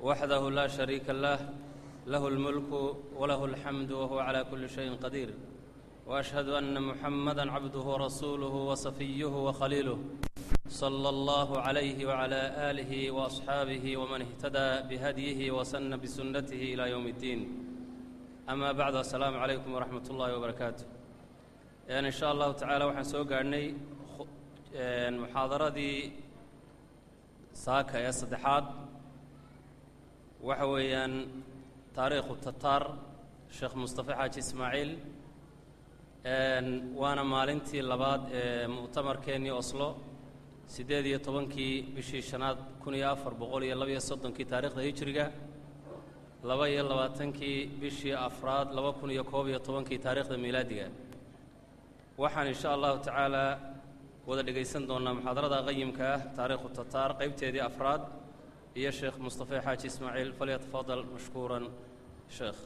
وحده لا شريك له، له الملك وله الحمد وهو على كل شيء قدير. وأشهد أن محمدا عبده ورسوله وصفيه وخليله، صلى الله عليه وعلى آله وأصحابه ومن اهتدى بهديه وسن بسنته إلى يوم الدين. أما بعد، السلام عليكم ورحمة الله وبركاته. إن شاء الله تعالى waxaan soo gaadhnay muxaadaradii saaka ee saddexaad. Waxa weeyaan taariikhu Tataar, Sheekh Mustafe Xaaji Ismaaciil. Waana maalintii labaad ee mu'tamarkeennii Oslo, 18-kii bishii shanaad 1432-kii taarikhda hijriga, 22-kii bishii afraad 2011-kii taarikhda miilaadiga. Waxaan in sha Allahu tacaala wada dhegaysan doonaa muxaadarada qayimka ah, taariikhu Tataar qaybteedii afraad, iyo Sheekh Mustafe Xaaji Ismaaciil. Falyatafadal mashkuuran sheekh.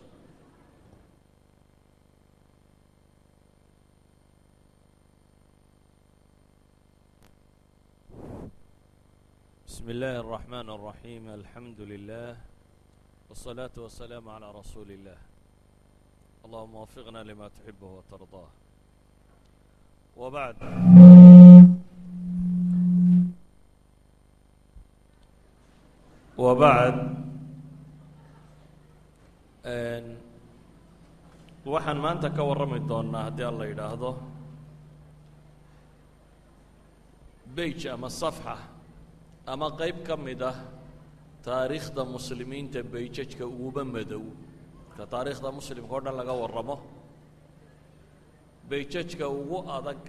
بسم الله الرحمن الرحيم، الحمد لله والصلاة والسلام على رسول الله، اللهم وفقنا لما تحبه وترضاه، وبعد. وبعد، waxaan maanta ka warrami doonnaa, haddii Alla yidhaahdo, page ama safxa ama qayb ka mid ah taariikhda muslimiinta, pages-ka uguba madow. Marka taariikhda muslimka o dhan laga warramo, pages-ka ugu adag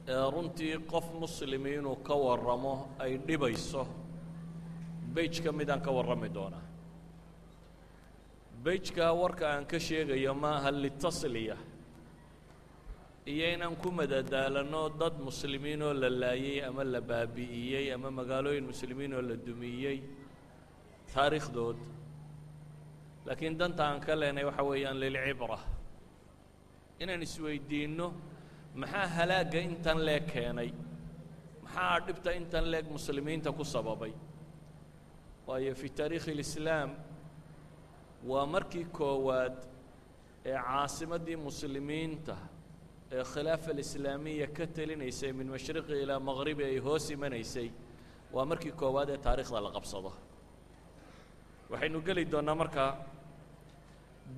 ee runtii qof muslimi inuu ka warramo ay dhibayso, page ka midaan ka warrami doonaa. Page-ka warka aan ka sheegayo ma aha litasliya iyo inaan ku madadaalano dad muslimiin oo la laayey ama la baabi'iyey ama magaalooyin muslimiin oo la dumiyey taariikhdood, laakiin danta aan ka leenay waxa weeyaan lilcibra, inaan isweydiinno maxaa halaagga intan leeg keenay, maxaa dhibta intan leeg muslimiinta ku sababay. Waayo, fi taariikhi alislaam waa markii koowaad ee caasimaddii muslimiinta ee khilaafa alislaamiya ka telinaysay min mashriqi ilaa maqribi ay hoos imanaysay. Waa markii koowaad ee taariikhda la qabsado. Waxaynu geli doonnaa markaa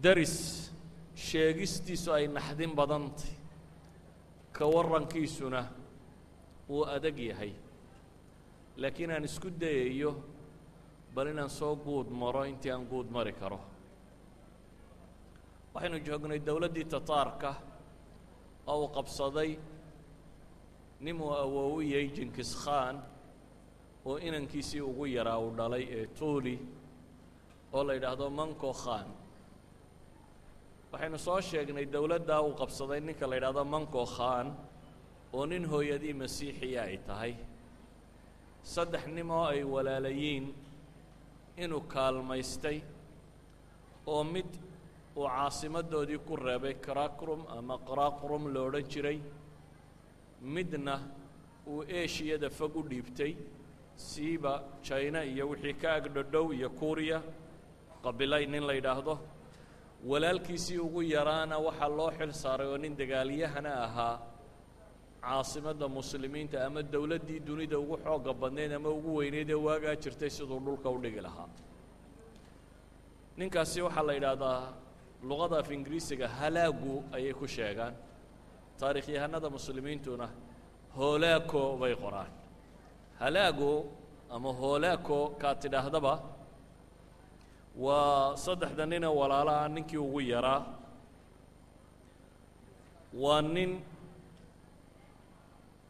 daris sheegistiisu ay naxdin badantay, ka warrankiisuna uu adag yahay, laakiin aan isku dayayo bal inaan soo guud maro intii aan guud mari karo. Waxaynu joognay dowladdii Tataarka oo uu qabsaday ninuu awoowiyey Jinkis Khan, oo inankiisii ugu yaraa uu dhalay ee Tuuli oo la yidhaahdo Manco Khan. Waxaynu soo sheegnay dowladdaa uu qabsaday ninka la yidhaahdo Manco Khan oo nin hooyadii masiixiya ay tahay, saddex nin oo ay walaalayiin inuu kaalmaystay, oo mid uu caasimaddoodii ku reebay Karakrum ama Qaraqrum lo odhan jiray, midna uu Eshiyada fog u dhiibtay, siiba Jina iyo wixii ka agdhodhow iyo Kuuriya qabilay nin la yidhaahdo. Walaalkiisii ugu yaraana waxaa loo xil saaray, oo nin dagaalyahana ahaa, caasimadda muslimiinta ama dowladdii dunida ugu xoogga badnayd ama ugu weyneyd ee waagaa jirtay siduu dhulka u dhigi lahaa. Ninkaasi waxaa la yidhaahdaa, luqada af Ingiriisiga Halaagu ayay ku sheegaan, taarikhyahanada muslimiintuna Hoolaako bay qoraan. Halaago ama Hoolaako kaa tidhaahdaba, waa saddexda nine walaalaha ninkii ugu yaraa. Waa nin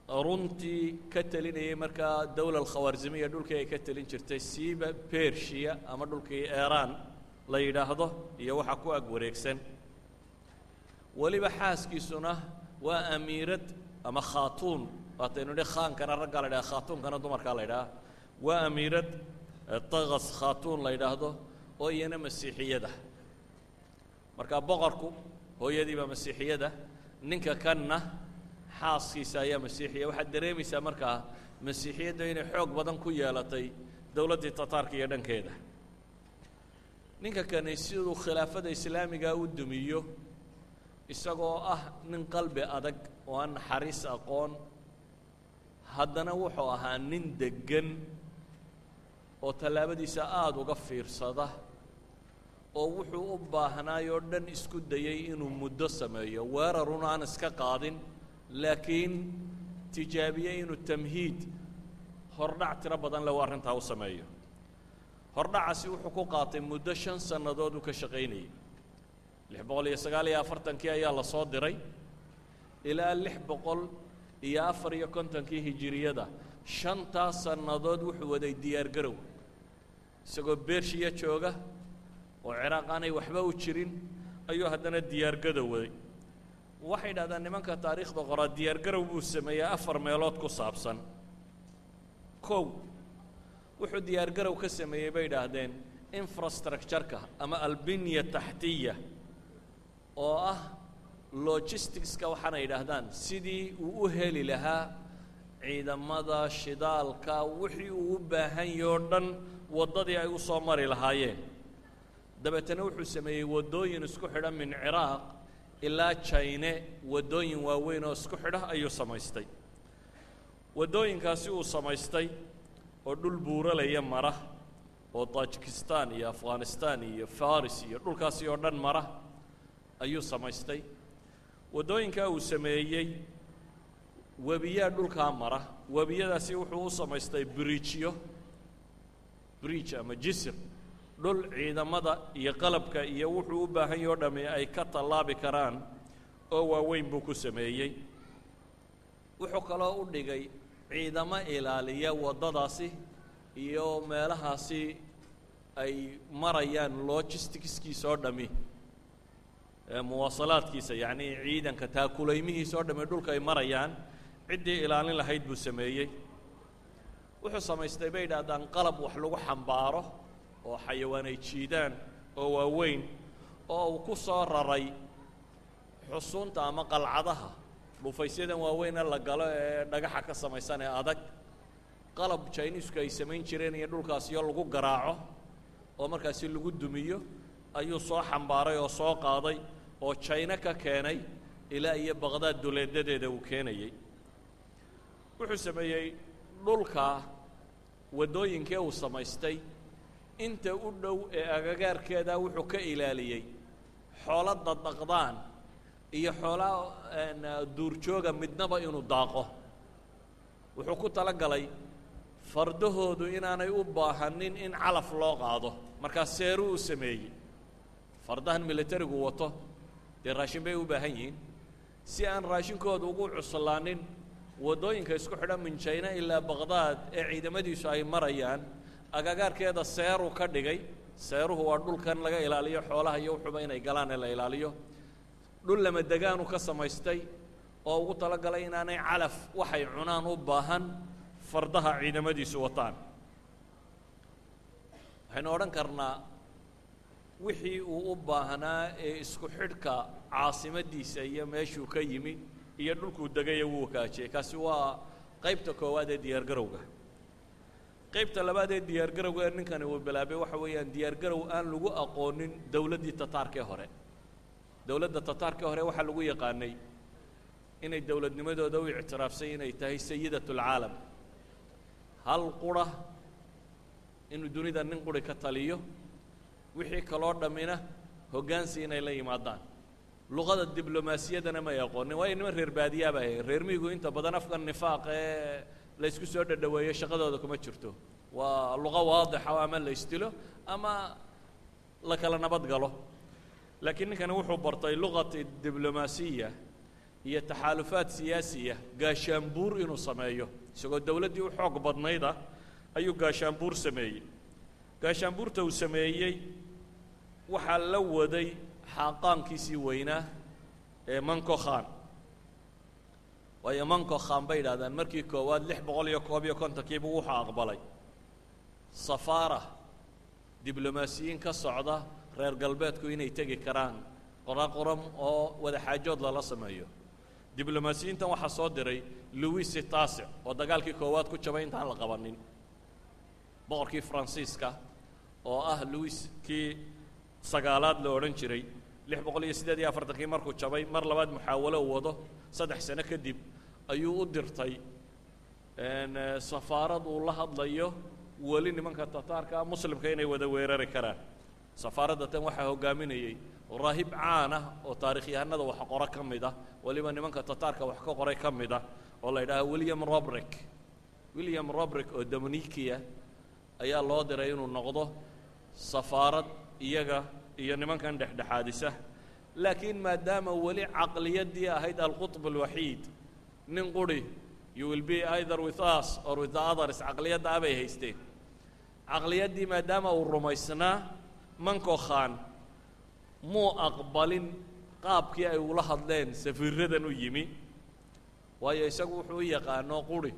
runtii ka telinayay markaa dowla alkhawaarzimiya, dhulkii ay ka telin jirtay, siiba Bershiya ama dhulkii Eeraan la yidhaahdo iyo waxa ku ag wareegsan. Weliba xaaskiisuna waa amiirad ama khaatuun. Waataynu nidhi khaankana raggaa la yidhaha, khaatuunkana dumarkaa la yidhaha. Waa amiirad Takas Khaatuun la yidhaahdo oo iyana masiixiyada. Marka boqorku hooyadii baa masiixiyada, ninka kanna xaaskiisa ayaa masiixiya. Waxaad dareemaysaa markaa masiixiyadda inay xoog badan ku yeelatay dowladdii Tataarka iyo dhankeeda. Ninka kani siduu khilaafada islaamiga u dumiyo, isagoo ah nin qalbi adag oo aan naxariis aqoon, haddana wuxuu ahaa nin deggan oo tallaabadiisa aada uga fiirsada, oo wuxuu u baahnaayoo dhan isku dayey inuu muddo sameeyo, weeraruna aan iska qaadin, laakiin tijaabiyey inuu tamhiid hordhac tiro badan le u arrintaa u sameeyo. Hordhacaasi wuxuu ku qaatay muddo 5 sannadood uu ka shaqaynayey. 649-kii ayaa la soo diray, ilaa 654-kii hijiriyada, 5taas sannadood wuxuu waday diyaargarow, isagoo Bershiya jooga oo Ciraaq aanay waxba u jirin ayuu haddana diyaargarow waday. Waxay idhahdaan nimanka taariikhda qoraa, diyaargarow buu sameeyey afar meelood ku saabsan. Kow, wuxuu diyaargarow ka sameeyey, bay idhaahdeen, infrastructure-ka ama البنية التحتية, oo ah logisticska, waxaana yidhaahdaan sidii uu u heli lahaa ciidamada, shidaalka, wixii uu u baahan yaho o dhan, waddadii ay u soo mari lahaayeen. Dabeetana wuxuu sameeyey waddooyin isku xidha min Ciraaq ilaa Jayne, waddooyin waaweyn oo isku xidha ayuu samaystay. Waddooyinkaasi uu samaystay oo dhul buuralaya mara, oo Tajikistan iyo Afghanistan iyo Faris iyo dhulkaasi oo dhan mara ayuu samaystay. Waddooyinkaa uu sameeyey, webiyaa dhulkaa mara, webiyadaasi wuxuu u samaystay bridgeyo, bridge ama jisr, dhul ciidamada iyo qalabka iyo wuxuu u baahan yaho dhami ay ka tallaabi karaan oo waaweyn buu ku sameeyey. Wuxuu kaloo u dhigay ciidamo ilaaliya waddadaasi iyo meelahaasi ay marayaan logisticskiisa oo dhami, muwaasalaadkiisa, yacnii ciidanka taakulaymihiisa oo dhami dhulka ay marayaan ciddii ilaalin lahayd buu sameeyey. Wuxuu samaystay, bay idhaahdaan, qalab wax lagu xambaaro oo xayawaan ay jiidaan oo waaweyn, oo uu ku soo raray xusuunta ama qalcadaha, dhufaysyadan waaweyne la galo ee dhagaxa ka samaysan ee adag, qalab Jiniisku ay samayn jireen iyo dhulkaasiyo lagu garaaco oo markaasi lagu dumiyo ayuu soo xambaaray oo soo qaaday oo Jayna ka keenay ilaa iyo Baqdaad duleedadeeda uu keenayey. Wuxuu sameeyey dhulka waddooyinkee uu samaystay inta u dhow ee agagaarkeeda wuxuu ka ilaaliyey xoolo dadaqdaan iyo xoolaa duurjooga midnaba inuu daaqo. Wuxuu ku tala galay fardahoodu inaanay u baahanin in calaf loo qaado, markaa seeruu u sameeyey. Fardahan militarigu wato dee raashin bay u baahan yihiin. Si aan raashinkooda ugu cuslaanin, waddooyinka isku xidha min Jayna ilaa Baqdaad ee ciidamadiisu ay marayaan agagaarkeeda seeruu ka dhigay. Seeruhu waa dhulkan laga ilaaliyo xoolaha iyo wuxuuba inay galaan ee la ilaaliyo. Dhul lama degaanu ka samaystay oo ugu talagalay inaanay calaf waxay cunaan u baahan fardaha ciidamadiisu wataan. Waxaynu odhan karnaa wixii uu u baahnaa ee isku xidhka caasimaddiisa iyo meeshuu ka yimi iyo dhulkuu degaya wuu kaajiyey. Kaasi waa qaybta koowaad ee diyaargarowga. Qaybta labaad ee diyaargarowga ee ninkani uu bilaabay waxa weeyaan diyaargarow aan lagu aqoonin dowladdii Tataarkee hore. Dowladda Tataarkee hore waxaa lagu yaqaanay inay dowladnimadooda u ictiraafsay inay tahay سيدة العالم, hal qura inuu dunida nin quri ka taliyo, wixii kaloo dhammina hoggaansi inay la yimaadaan. Luqada diblomaasiyaddana may aqoonin, waayo niman reer baadiyaa bay ahayn. Reer miyigu inta badan afkan nifaaq ee la isku soo dhadhaweeyo shaqadooda kuma jirto. Waa luqo waadixa oo ama la isdilo ama la kala nabad galo. Laakiin ninkani wuxuu bartay لغة diblomaasiya iyo تحالفات سياسية, gaashaanbuur inuu sameeyo. Isagoo dowladdii u xoog badnayda ayuu gaashaanbuur sameeyey. Gaashaanbuurta uu sameeyey waxaa la waday xaaqaankiisii weynaa ee Manko Khan. Waayo Manko Khan, bay yidhahdaan, markii koowaad 651-kiibu wuxuu aqbalay safaara, diblomaasiyiin ka socda reer galbeedku inay tegi karaan Qaraqoram oo wadaxaajood lala sameeyo. Diblomaasiyiintan waxaa soo diray Louis التاسع oo dagaalkii koowaad ku jabay intaan la qabanin, boqorkii Faransiiska oo ah Louis kii sagaalaad la odhan jiray, 648-kii markuu jabay, mar labaad muxaawalo u wado 3 sano kadib ayuu u dirtay safaarad uu la hadlayo weli nimanka Tataarka Muslimka inay wada weerari karaan. Safaaradda tan waxaa hoggaaminayey raahib caan ah oo taarikhyahanada wax qoro ka mid ah, weliba nimanka Tataarka wax ka qoray ka mid ah, oo la yidhaha William Robrick. William Robrick oo Dominikia ayaa loo diray inuu noqdo safaarad iyaga iyo nimankan dhexdhexaadisa. Laakiin maadaama weli caqliyaddii ahayd القطب الوحيد, nin quri, you will be either with us or with the others, caqliyadda abay haysteen, caqliyaddii maadaama uu rumaysnaa Manko Khan, muu aqbalin qaabkii ay ula hadleen safiiradan u yimi, waayo isagu wuxuu u yaqaano quri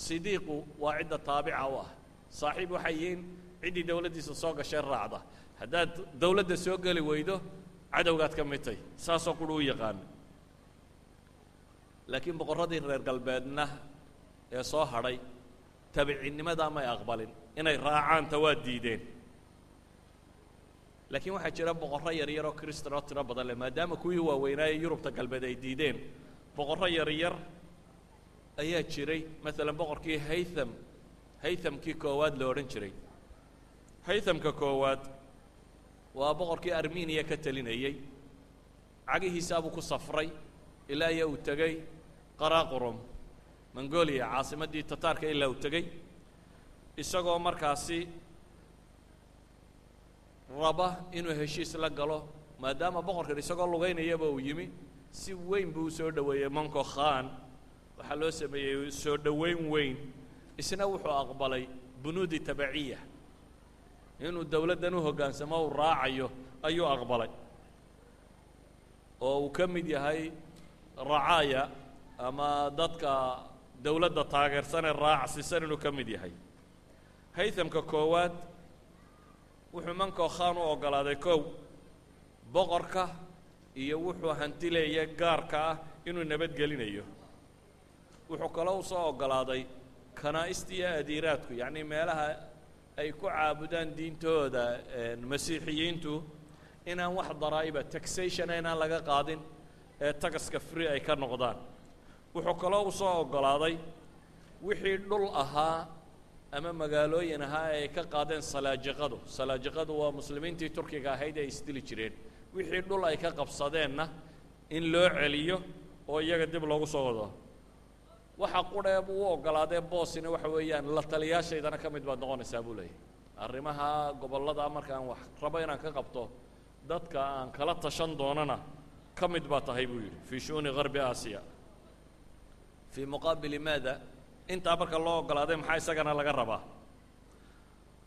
sidiiqu waa cidda taabica u ah. Saaxiib waxay yihiin ciddii dowladdiisa soo gashay raacda. Haddaad dowladda soo geli weydo, cadowgaad ka mid tay, saasoo quri u yaqaano. Laakiin boqorradii reer galbeedna ee soo hadhay tabicinimadaa may aqbalin, inay raacaanta waa diideen. Laakiin waxaa jira boqorro yaryar oo Christian oo tiro badan leh. Maadaama kuwii waaweynaaye Yurubta galbeed ay diideen, boqorro yaryar ayaa jiray. Maalan boqorkii Haytham, Haythamkii koowaad la odhan jiray. Haythamka koowaad waa boqorkii Armeniya ka telinayey. Cagihiisaabuu ku safray ilaa iyo uu tegey Qaraqorum, Mongolia, caasimaddii Tataarka ilaa uu tegey, isagoo markaasi raba inuu heshiis la galo. Maadaama boqorkan isagoo lugaynayaba uu yimi, si weyn buu u soo dhoweeyey Monko Khan. Waxaa loo sameeyey soo dhoweyn weyn. Isna wuxuu aqbalay bunuudi tabaciya, inuu dowladdan u hoggaansamo uu raacayo ayuu aqbalay, oo uu ka mid yahay racaaya ama dadka dowladda taageersanee raacsisan inuu ka mid yahay. Haythamka koowaad wuxuu Manko Khan u oggolaaday, kow, boqorka iyo wuxuu hanti leeya gaarka ah inuu nabadgelinayo. Wuxuu kaloo u soo oggolaaday kanaa'ista iyo adiiraadku, yacnii meelaha ay ku caabudaan diintooda Masiixiyiintu, inaan wax daraa'iba, taxationa inaan laga qaadin ee taxka free ay ka noqdaan. Wuxuu kaloo u soo oggolaaday wixii dhul ahaa ama magaalooyin ahaa ee ay ka qaadeen Salaajiqadu. Salaajiqadu waa Muslimiintii Turkiga ahayd ee isdili jireen. Wixii dhul ay ka qabsadeenna in loo celiyo oo iyaga dib loogu soo wado. Waxa qudheeb uu oggolaadee boosina waxa weeyaan, la taliyaashaydana ka mid baad noqonaysaa, buu leeyahy. Arrimaha gobollada markaan wax rabo inaan ka qabto, dadka aan kala tashan doonana ka mid baa tahay, buu yidhi, في شؤون غرب آسيا. في مقابل ماذا? Intaa marka loo oggolaaday, maxaa isagana laga rabaa?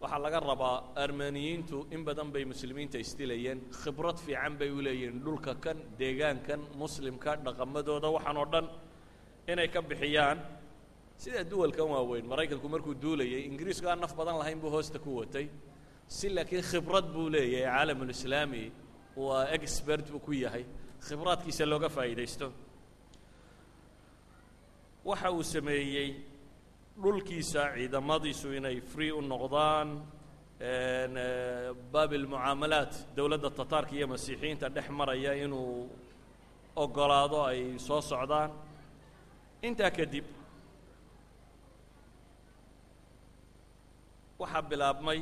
Waxaa laga rabaa, Armeniyiintu in badan bay Muslimiinta isdilayeen, khibrad fiican bay u leeyihiin dhulka kan, deegaankan Muslimka, dhaqamadooda, waxaan oo dhan inay ka bixiyaan. Sida duwalkan waaweyn, Maraykanku markuu duulayay, Ingiriisku aan naf badan lahayn buu hoosta ku watay si, laakiin khibrad buu leeyahay, caalamulislaami waa expert buu ku yahay, khibraadkiisa looga faa'iidaysto. Waxa uu sameeyey dhulkiisa ciidamadiisu inay free u noqdaan, باب المعاملات dowladda Tataarka iyo Masiixiyiinta dhex maraya inuu oggolaado ay soo socdaan. Intaa kadib waxaa bilaabmay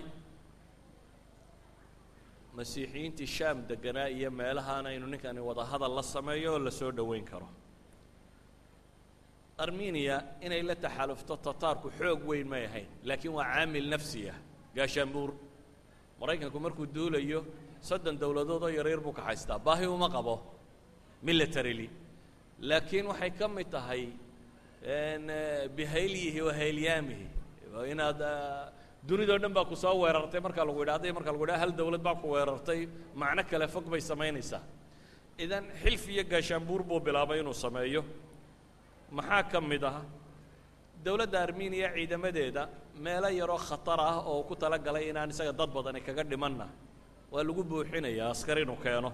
Masiixiyiintii Shaam deganaa iyo meelahaana inuu ninkani wada hadal la sameeyo oo lasoo dhoweyn karo. Armeniya inay la taxaalufto Tataarku xoog weyn may ahayn, laakiin waa caamil nafsiya, gaashaanbuur. Maraykanku markuu duulayo, 30 dowladood oo yaryar buu ka haystaa, baahi uma qabo militarily, laakiin waxay ka mid tahay بهيله وهيليامه inaad dunidao dhan baa ku soo weerartay marka lagu yidhahdo, marka lagu yidhahdo hal dowlad baa ku weerartay, macno kale fog bay samaynaysaa. Idan xilf iyo gaashaanbuur buu bilaabay inuu sameeyo. Maxaa ka mid ah? Dowladda Armeniya ciidamadeeda meelo yaroo khatar ah oo ku tala galay inaan isaga dad badani kaga dhimanna waa lagu buuxinayaa askar inuu keeno.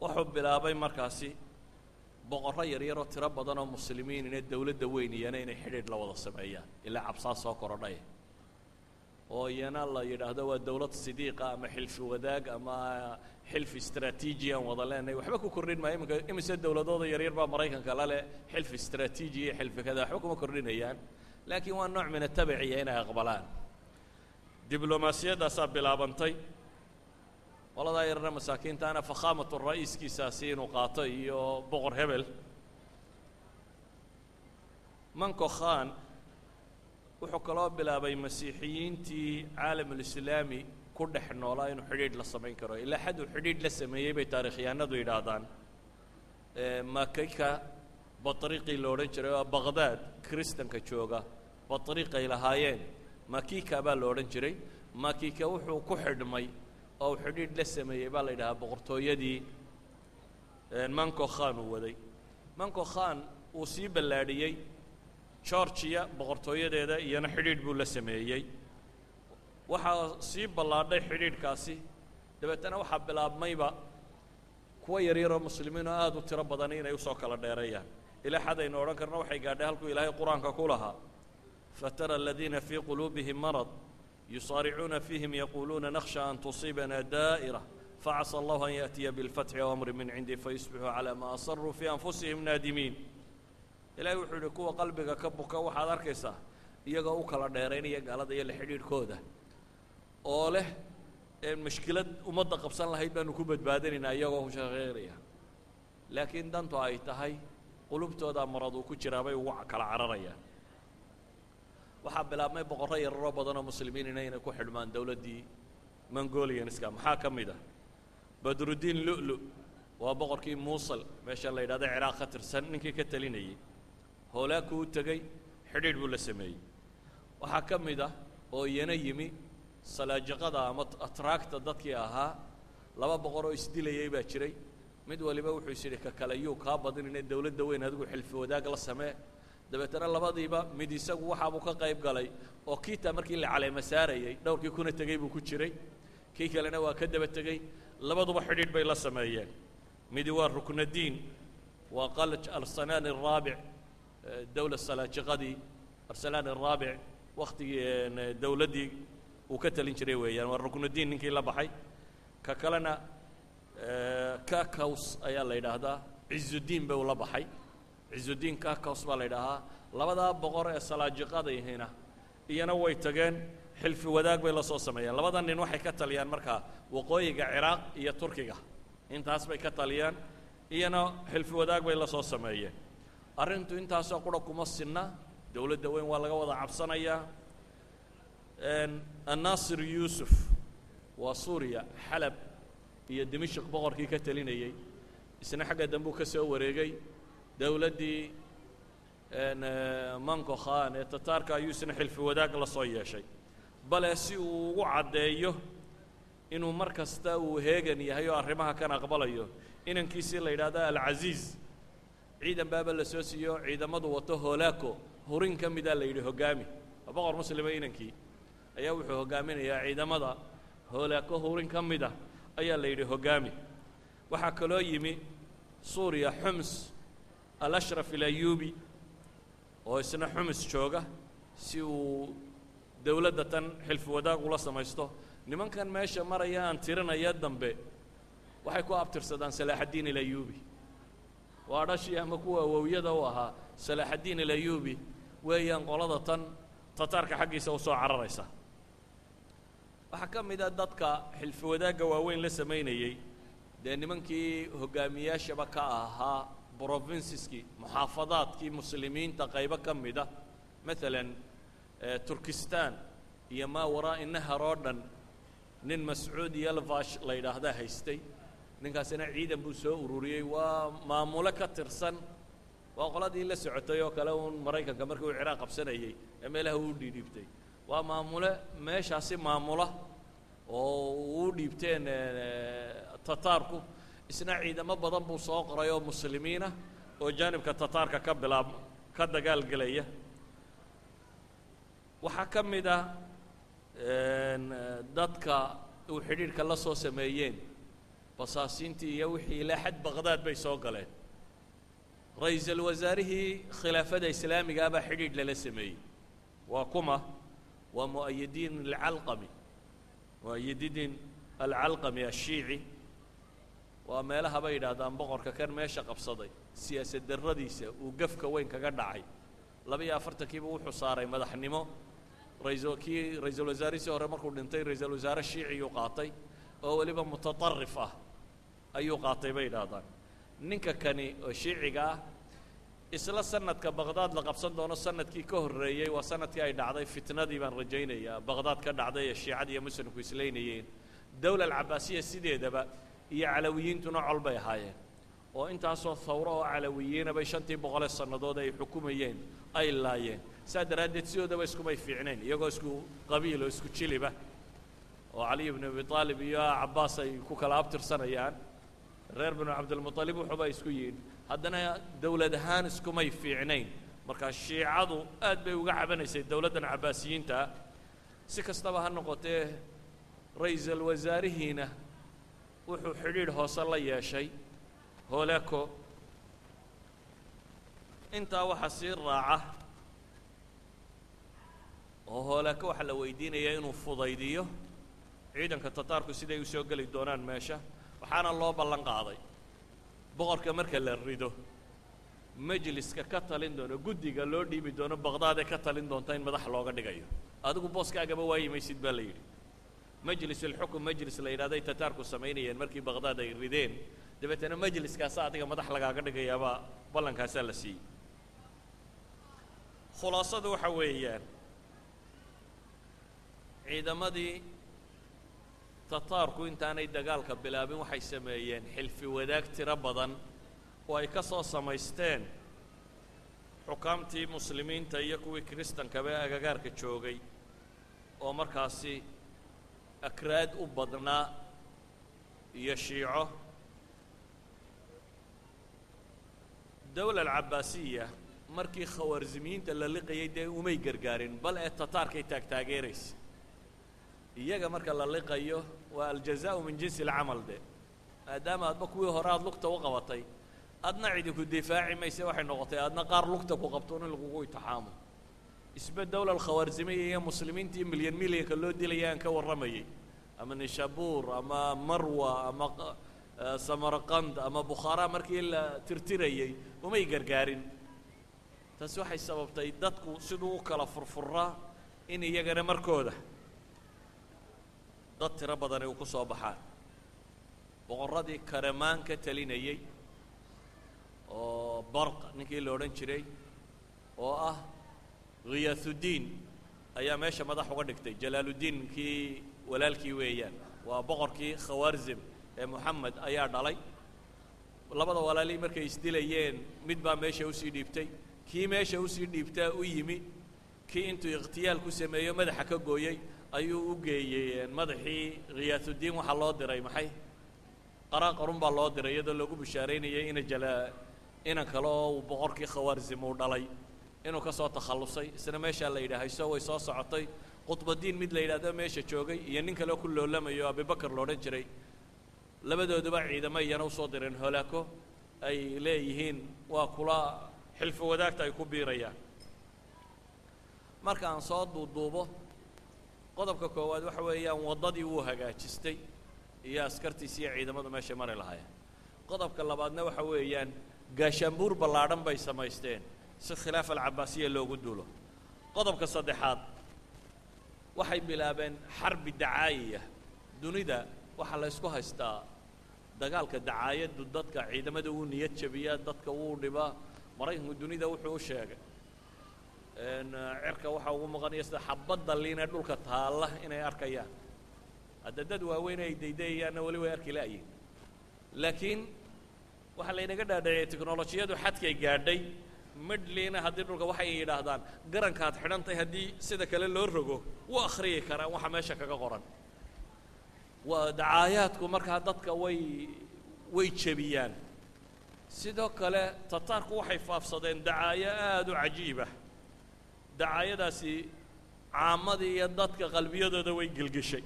Wuxuu bilaabay markaasi boqorro yaryaroo tiro badan oo Muslimiinina dowladda weyn iyana inay xidhiidh la wada sameeyaan, ilaa cabsaa soo korodhay. Oo iyana la yidhaahdo waa dowlad sidiiqa ama xilfi wadaag ama xilfi istraatiiji aan wada leenahay, waxba ku kordhin maayo. Iminka imise dowladooda yaryar baa Maraykanka la leh xilfi istraatiiji iyo xilfi kada? Waxba kuma kordhinayaan, laakiin waa nooc min atabiciya inay aqbalaan. Diblomaasiyaddaasaa bilaabantay. Qoladaa yarna masaakiintaana fakhaamatu ra'iiskiisaasi inuu qaato iyo boqor hebel. Manco Khan wuxuu kaloo bilaabay masiixiyiintii caalamulislaami ku dhex noolaa inuu xidhiidh la samayn karo. Ilaa xad uu xidhiidh la sameeyey bay taarikhyahanadu yidhaahdaan. Makika batriiqii la odhan jiray oo Baqdaad kristanka jooga batriiqay lahaayeen, Makika baa la odhan jiray. Makika wuxuu ku xidhmay oo uu xidhiidh la sameeyey baa la yidhahaa boqortooyadii Manco Khan uu waday. Manco Khan uu sii ballaadhiyey Georgia boqortooyadeeda, iyana xidhiidh buu la sameeyey. Waxaa sii ballaadhay xidhiidhkaasi. Dabeetana waxaa bilaabmayba kuwa yaryaroo muslimiin oo aada u tiro badani inay usoo kala dheereeyaan, ilaa xad aynu odhan karno waxay gaadhay halkuu Ilaahay Qur-aanka ku lahaa: "Fatara aladiina fii quluubihim marad yusaaricuuna fiihim yaquuluuna nakhsha an tusiibana daa'ira facasa allahu an yaأtiya bilfatxi aw amri min cindi fayusbixuu calaa ma asaruu fii anfusihim naadimiin." Ilahay wuxuu yihi, kuwa qalbiga ka buka waxaad arkaysaa iyagoo u kala dheeraynaya gaalada iyo la xidhiidhkooda, oo leh mushkilad ummadda qabsan lahayd baanu ku badbaadinaynaa, iyagoo ku shaqeynaya, laakiin dantu ay tahay qulubtoodaa marad uu ku jiraa bay ugu kala cararayaan. Waxaa bilaabmay boqorro yararoo badan oo muslimiinina inay ku xidhmaan dowladdii Mongolianska. Maxaa ka mid ah? Badruddiin Lu'lu waa boqorkii Muusal, meesha la yidhahdo Ciraaq ka tirsan, ninkii ka talinayey. Hoolaakuu u tegey, xidhiidh buu la sameeyey. Waxaa ka mid ah oo iyana yimi Salaajiqada ama Atraagta dadkii ahaa. Laba boqor oo isdilayay baa jiray. Mid waliba wuxuu is yidhi, ka kale yuu kaa badinine, dowladda weyn adigu xilfi wadaag la samee. Dabeetana labadiiba mid isagu waxaabuu ka qayb galay oo kiita markii la caleema saarayey dhowrkii kuna tegey buu ku jiray, kii kalena waa ka daba tegey. Labaduba xidhiidh bay la sameeyeen. Midi waa Ruknadiin, waa Qalaj Arsalaan Araabic, dowla Salaajiqadii Arsalaan Araabic waktigii dowladdii uu ka talin jiray weeyaan. Waa Ruknudiin ninkii la baxay. Ka kalena Kakaws ayaa la yidhaahdaa, Cizudiin bay ula baxay, Cizudiin Kakaws baa la yidhaahaa. Labadaa boqor ee Salaajiqadayhina iyana way tageen, xilfi wadaag bay la soo sameeyeen. Labada nin waxay ka taliyaan markaa waqooyiga Ciraaq iyo Turkiga, intaas bay ka taliyaan. Iyana xilfi wadaag bay la soo sameeyeen. Arrintu intaasoo qura kuma sinna, dowladda weyn waa laga wada cabsanayaa. Annaasir Yuusuf waa Suuriya, Xalab iyo Dimashik boqorkii ka talinayey. Isna xagga dambuu ka soo wareegay. Dowladdii Manco Khan ee Tataarka ayuu isna xilfi wadaag la soo yeeshay, bale si uu ugu caddeeyo inuu mar kasta uu heegan yahay oo arrimaha kan aqbalayo, inankiisii la yidhahdo Alcasiiz ciidan baaba la soo siiyo. Ciidamadu wato Hoolaako hurin ka mida la yidhi hoggaami. Waa boqor muslima inankii ayaa wuxuu hoggaaminayaa ciidamada. Hoolaako hurin ka mida ayaa la yidhi hoggaami. Waxaa kaloo yimi Suuriya Xums, Alashraf Ilayubi oo isna Xumus jooga, si uu dowladda tan xilfi wadaag ula samaysto. Nimankan meesha maraya aan tirinaya dambe waxay ku abtirsadaan Salaaxaddiin Ilayubi, waa dhashii ama kuwa awowyada u ahaa Salaaxaddiin Ilayubi weeyaan. Qolada tan Tataarka xaggiisa u soo cararaysa waxaa ka mid a dadka xilfi wadaagga waaweyn la samaynayey, dee nimankii hoggaamiyaashaba ka ahaa provinceskii, muxaafadaadkii muslimiinta qaybo ka mida, maalan Turkistan iyo maa waraa'i nahar oo dhan. Nin Mascuud Yalvash la yidhaahdaa haystay. Ninkaasina ciidan buu soo ururiyey, waa maamulo ka tirsan, waa qoladii la socotay oo kale uun Maraykanka markii uu Ciraaq qabsanayey ee meelaha uu dhiidhiibtay. Waa maamule meeshaasi maamula oo uu dhiibteen Tataarku. Isna ciidamo badan buu soo qoray oo muslimiinah oo jaanibka Tataarka ka bilaab ka dagaalgelaya. Waxaa ka mid ah dadka uu xidhiidhka la soo sameeyeen basaasiintii iyo wixii ilaa xad Baqdaad bay soo galeen. Ra-iisul wasaarihii khilaafada islaamigaa baa xidhiidh lala sameeyey. Waa kuma? Waa mu'ayidiin alcalqami, mu'ayidiin alcalqami ashiici. Waa meelaha bay yidhaahdaan boqorka kan meesha qabsaday siyaasad darradiisa uu gafka weyn kaga dhacay. 42-kiiba wuxuu saaray madaxnimo raisul kii ra-iisul wasaarihii hore markuu dhintay, ra-iisul wasaare shiiciyuu qaatay oo weliba mutaطarif ah ayuu qaatay, bay yidhaahdaan. Ninka kani oo shiiciga ah, isla sanadka Baqdaad la qabsan doono sanadkii ka horreeyey waa sanadkii ay dhacday fitnadii, baan rajaynayaa, Baqdaad ka dhacday ee shiicada iyo muslimku islaynayeen. Dowla alcabaasiya sideedaba iyo calawiyiintuna col bay ahaayeen, oo intaasoo thawro oo calawiyiina bay 500-ee sannadood ay xukumayeen ay laayeen. Saa daraaddeed sidoodaba iskumay fiicnayn, iyagoo isku qabiil oo isku jiliba oo Caliy ibnu Abi Aalib iyo Cabbaas ay ku kala abtirsanayaan, reer Binu Cabdilmuطalib wuxuuba isku yihiin, haddana dowlad ahaan iskumay fiicnayn. Marka shiicadu aad bay uga cabanaysay dowladdan cabaasiyiinta. Si kastaba ha noqotee, ra-iisul wasaarihiina wuxuu xidhiidh hoose la yeeshay Holeko. Intaa waxaa sii raaca oo Holeko waxaa la weydiinayaa inuu fudaydiyo ciidanka Tataarku siday u soo geli doonaan meesha. Waxaana loo ballan qaaday boqorka marka la rido majliska ka talin doono, guddiga loo dhiibi doono Baqdaad ee ka talin doonta, in madax looga dhigayo. Adigu booskaagaba waayi maysid, baa la yidhi. Majlis alxukum, majlis la yidhahday Tataarku samaynayeen markii Baqdaad ay rideen, dabeetana majliskaasa adiga madax lagaaga dhigayaabaa ballankaasaa la siiyey. Khulaasadu waxa weeyaan, ciidamadii Tataarku intaanay dagaalka bilaabin waxay sameeyeen xilfi wadaag tiro badan oo ay ka soo samaysteen xukaamtii muslimiinta iyo kuwii kiristankaba ee agagaarka joogay, oo markaasi akraad u badnaa iyo shiico. Dowla alcabaasiya markii khawaarsimiyiinta la liqayay dee umay gargaarin, bal ee Tataarkay taagtaageeraysa. Iyaga marka la liqayo waa aljazaau min jinsi alcamal de, maadaama aadba kuwii hore aada lugta u qabatay, adna cidinku difaaci mayse. Waxay noqotay adna qaar lugta ku qabtoon in lagugu itixaamo. Isba dowla alkhawaarsimiya iyo muslimiintii milyan milyanka loo dilaya aan ka warramayay, ama Nishabuur ama Marwa ama Samarqand ama Bukhaara markii la tirtirayey umay gargaarin. Taasi waxay sababtay dadku siduu u kala furfuraa in iyagana markooda dad tiro badani uu ku soo baxaan. Boqorradii Karamaan ka talinayey oo Barq ninkii la odhan jiray oo ah Khiyaatuddiin ayaa meesha madax uga dhigtay Jalaaluddiin kii walaalkii weeyaan, waa boqorkii Khawaarzim ee Moxamed ayaa dhalay. Labada walaalihii markay isdilayeen mid baa meesha usii dhiibtay, kii meesha usii dhiibtaa u yimi, kii intuu ikhtiyaal ku sameeyo madaxa ka gooyey ayuu u geeyey madaxii Khiyaatuddiin. Waxaa loo diray maxay? Qaraaqarun baa loo diray, iyadoo loogu bishaaraynayay ina jala inan kale oo uu boqorkii Khawaarzim uu dhalay inuu ka soo takhallusay. Isna meeshaa la yidhaah hayso. Way soo socotay. Qutbadiin mid la yidhahdo meesha joogay iyo nin kale ku loolamayo Abibakar lo odhan jiray, labadooduba ciidamo iyana usoo direen Holaako ay leeyihiin waa kula xilfi wadaagta ay ku biirayaan. Marka aan soo duuduubo, qodobka koowaad waxa weeyaan waddadii wuu hagaajistay iyo askartiisi iyo ciidamadu meeshay mari lahaayeen. Qodobka labaadna waxa weeyaan gaashaanbuur ballaadhan bay samaysteen si khilaafa alcabaasiya loogu duulo. Qodobka saddexaad, waxay bilaabeen xarbi dacaayiya. Dunida waxaa la ysku haystaa dagaalka dacaayaddu dadka ciidamada wuu niyad jabiyaa, dadka wuu dhibaa. Maraykanku dunida wuxuu u sheegay cirka waxaa ugu maqanaya sida xabadda liin ee dhulka taalla inay arkayaan. Hadda dad waaweyn ay daydayayaanna weli way arki la'yihin, laakiin waxaa laynaga dhaadhiciyay teknolojiyadu xadkay gaadhay midhliina haddii dhulka waxay yidhaahdaan garankaad xidhantahay haddii sida kale loo rogo wuu akhriyi karaan waxa meesha kaga qoran. Waa dacaayaadku markaa dadka way jebiyaan. Sidoo kale Tataarku waxay faafsadeen dacaayo aada u cajiibah. Dacaayadaasi caamadii iyo dadka qalbiyadooda way gelgeshay.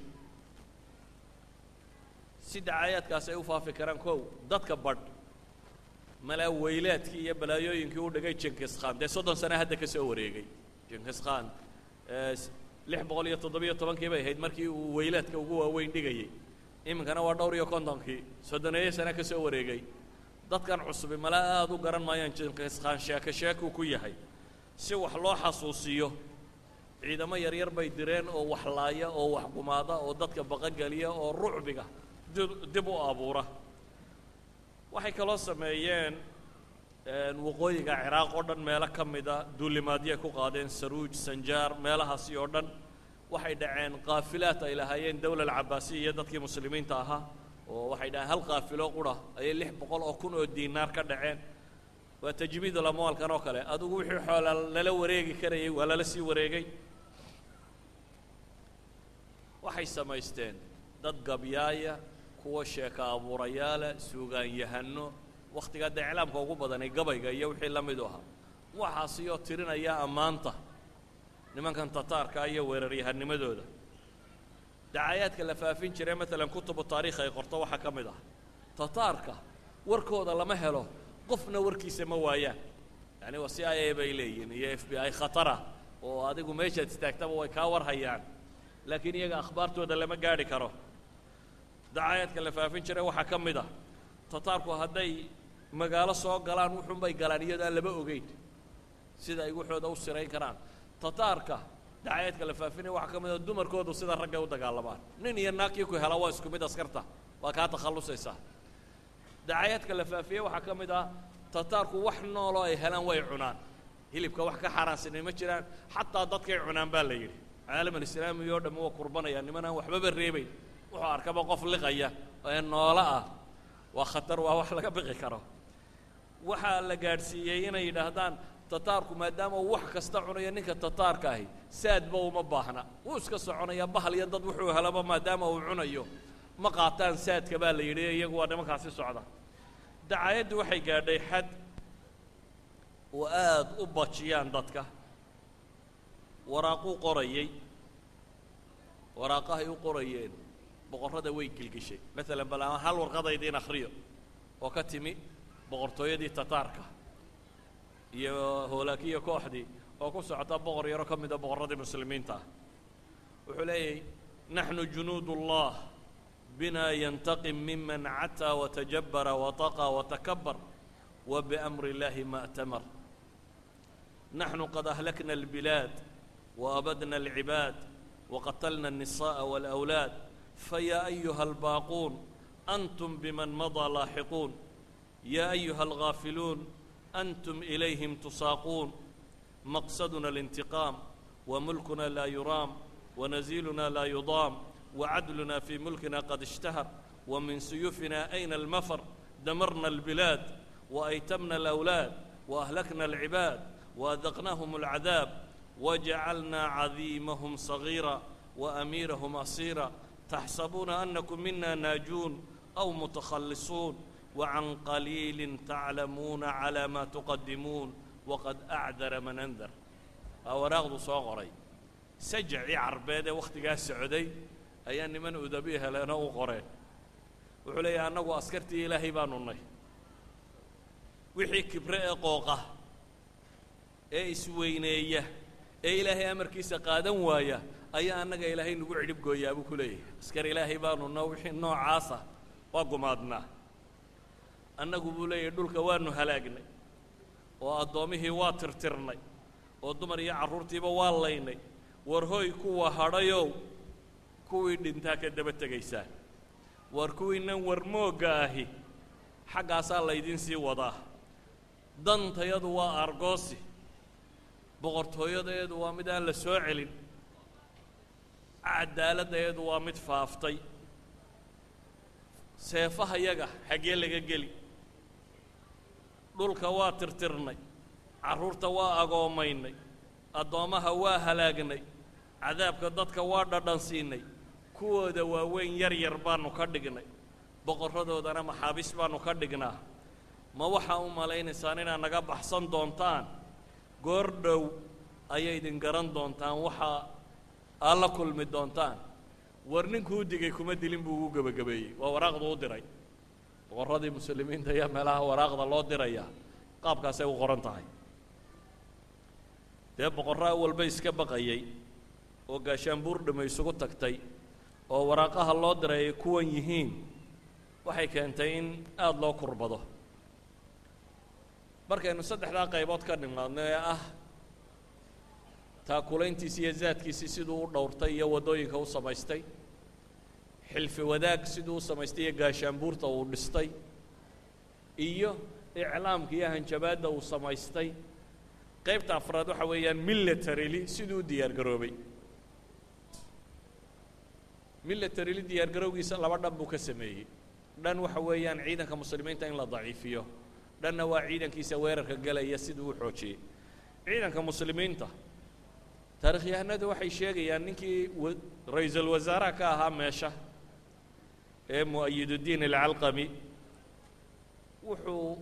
Si dacaayaadkaasi ay u faafi karaan, kow dadka badh malaa weylaadkii iyo balaayooyinkii u dhigay Jenkis Khan, dee 30 sane hadda ka soo wareegay Jenkis Khan. 617-kii bay ahayd markii uu weylaadka ugu waaweyn dhigayey. Iminkana waa dhowr iyo kontonkii, 30-eeyo sano ka soo wareegay. Dadkan cusubi mala aada u garan maayaan Jinkiskhaan, sheeko sheekuu ku yahay. Si wax loo xasuusiyo, ciidamo yaryar bay direen oo wax laaya oo wax gumaada oo dadka baqogeliya oo rucbiga dib u abuura. Waxay kaloo sameeyeen waqooyiga Ciraaq oo dhan meelo ka mida duulimaadyay ku qaadeen, Saruuj, Sanjaar, meelahaasi oo dhan. Waxay dhaceen qaafilaad ay lahaayeen dowla alcabaasiya iyo dadkii muslimiinta ahaa, oo waxay dhaheen hal qaafilo qura ayay 600,000 oo diinaar ka dhaceen. Waa tajmiidul amwaalkan oo kale. Adigu wixii xoola lala wareegi karayay waa lala sii wareegay. Waxay samaysteen dad gabyaaya, kuwa sheeka abuurayaala, suugaanyahano. Wakhtigaa dee iclaamka ugu badanay gabayga iyo wixii la midu ahaa, waxaasiyoo tirinaya ammaanta nimankan Tataarka iyo weeraryahanimadooda. Dacayaadka la faafin jiray, maalan kutubu taariikh ay qorto, waxaa ka mid ah Tataarka warkooda lama helo, qofna warkiisa ma waayaan. Yani waa CIA bay leeyihin iyo FBI khatara, oo adigu meeshaad istaagtaba way kaa warhayaan, laakiin iyaga akhbaartooda lama gaadhi karo. Dacayaadka la faafin jiray waxaa ka mid ah Tataarku hadday magaalo soo galaan, wuxuunbay galaan iyadoo aan laba ogeyn, sida ay waxooda u sirayn karaan. Tataarka dacayaadka la faafinaya waxaa ka mid ah dumarkoodu sida raggay u dagaalamaan, nin iyo naagkii ku hela waa isku mid, askarta waa kaa takhallusaysaa. Dacayaadka la faafiyey waxaa ka mid ah Tataarku wax nooloo ay helaan way cunaan, hilibka wax ka xaaraansanay ma jiraan, xataa dadkay cunaan baa la yidhi. Caalamalislaami oo dhammi waa kurbanaya, niman aan waxbaba reebayn, wuxuu arkaba qof liqaya ee noolo ah, waa khatar, waa wax laga biqi karo. Waxaa la gaadhsiiyey inay yidhaahdaan Tataarku maadaama uu wax kasta cunayo, ninka Tataarka ahi saadba uma baahna, wuu iska soconaya, bahal iyo dad wuxuu helaba maadaama uu cunayo, ma qaataan saadka baa la yidhi, iyagu waa nimankaasi socda. Dacaayaddu waxay gaadhay xad oo aada u bajiyaan dadka. Waraaquu qorayey, waraaqahay u qorayeen boqorrada way gilgishay. Maalan bal aan hal warqada idiin akhriyo oo ka timi boqortooyadii Tataarka iyo hoolaakiya kooxdii, oo ku socota boqor yaro ka mida boqorradii muslimiinta ah. Wuxuu leeyahy: naxnu junuud ullah, bina yantaqim miman cataa watajabara wataqaa watakabar, وبأمر الله ما أتمر. نحن قد أهلكنا البلاد وأبدنا العباد وقتلنا النساء والأولاد، فيا أيها الباقون أنتم بمن مضى لاحقون، يا أيها الغافلون أنتم إليهم تساقون. مقصدنا الانتقام، وملكنا لا يرام، ونزيلنا لا يضام، وعدلنا في ملكنا قد اشتهر، ومن سيوفنا أين المفر؟ دمرنا البلاد وأيتمنا الأولاد وأهلكنا العباد وأذقناهم العذاب، وجعلنا عظيمهم صغيرا وأميرهم أسيرا. تحسبون أنكم منا ناجون أو متخلصون، وعن قليل تعلمون على ما تقدمون، وقد أعذر من أنذر. Waraaqdu soo qoray sajacii Carbeed ee wakhtigaa socday ayaa niman udabi heleeno u qoreen. Wuxuu leeyahay: annagu askartii Ilaahay baanu nay, wixii kibre ee qooqa ee isweyneeya ee Ilaahay amarkiisa qaadan waaya ayaa annaga Ilaahay nagu cidhib gooyaa, buu ku leeyahay. Askar Ilaahay baanu no, wixii noocaasa waa gumaadnaa annagu, buu leeyahay. Dhulka waanu halaagnay oo addoommihii waa tirtirnay oo dumar iyo carruurtiiba waa laynay. War hoy kuwa hadhayow, kuwii dhintaa ka daba tegaysaan. War kuwiinan warmoogga ahi, xaggaasaa laydin sii wadaa. Dantayadu waa argoosi, boqortooyadeedu waa mid aan la soo celin, cadaaladdeedu waa mid faaftay. Seefahayaga xaggee laga geli? Dhulka waa tirtirnay, carruurta waa agoomaynay, addoommaha waa halaagnay, cadaabka dadka waa dhadhansiinay, kuwooda waaweyn yar yar baanu ka dhignay, boqorradoodana maxaabiis baanu ka dhignaa. Ma waxaa u malaynaysaan inaad naga baxsan doontaan? Goor dhow ayay idin garan doontaan waxa aad la kulmi doontaan. War ninkuu digay kuma dilin, buu ugu gebagabeeyey. Waa waraaqdu u diray boqorradii muslimiinta ayaa meelaha waraaqda loo dirayaa qaabkaasay u qoran tahay. Dee boqorraa walba iska baqayey. Oo gaashaanbuur dhame isugu tagtay oo waraaqaha loo diray ay kuwan yihiin, waxay keentay in aada loo kurbado. Markaynu saddexdaa qaybood ka nimaadno ee ah taakulayntiisi iyo zaadkiisii siduu u dhowrtay iyo waddooyinka u samaystay, xilfi wadaag siduu u samaystay iyo gaashaanbuurta uu dhistay, iyo iclaamka iyo hanjabaadda uu samaystay, qaybta afraad waxa weeyaan militarily siduu u diyaar garoobay. Militarily diyaar garowgiisa laba dhan buu ka sameeyey. Dhan waxa weeyaan ciidanka muslimiinta in la daciifiyo, dhanna waa ciidankiisa weerarka gelaya siduu u xoojiyey ciidanka muslimiinta. Taarikhyahanadu waxay sheegayaan ninkii ra-iisul wasaaraha ka ahaa meesha ee Mu'ayiduddiin Alcalqami wuxuu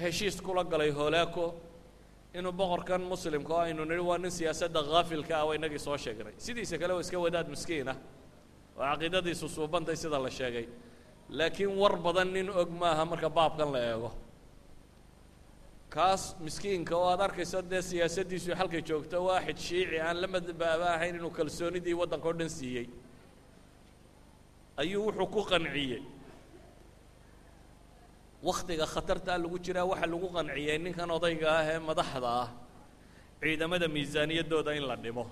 heshiis kula galay Holaako inuu boqorkan muslimka oo aynu nidhi waa nin siyaasadda khaafilka ah, waa inagii soo sheegnay, sidiisa kale waa iska wadaad miskiin ah oo caqiidadiisu suubantay sida la sheegay, laakiin war badan nin og maaha marka baabkan la eego. Kaas miskiinka oo aad arkayso dee siyaasaddiisu halkay joogto, waaxid shiici aan la madbaaba ahayn inuu kalsoonidii waddanka o dhan siiyey, ayuu wuxuu ku qanciyey wakhtiga khatartaa lagu jiraa. Waxaa lagu qanciyey ninkan odayga ah ee madaxda ah ciidamada miisaaniyaddooda in la dhimo,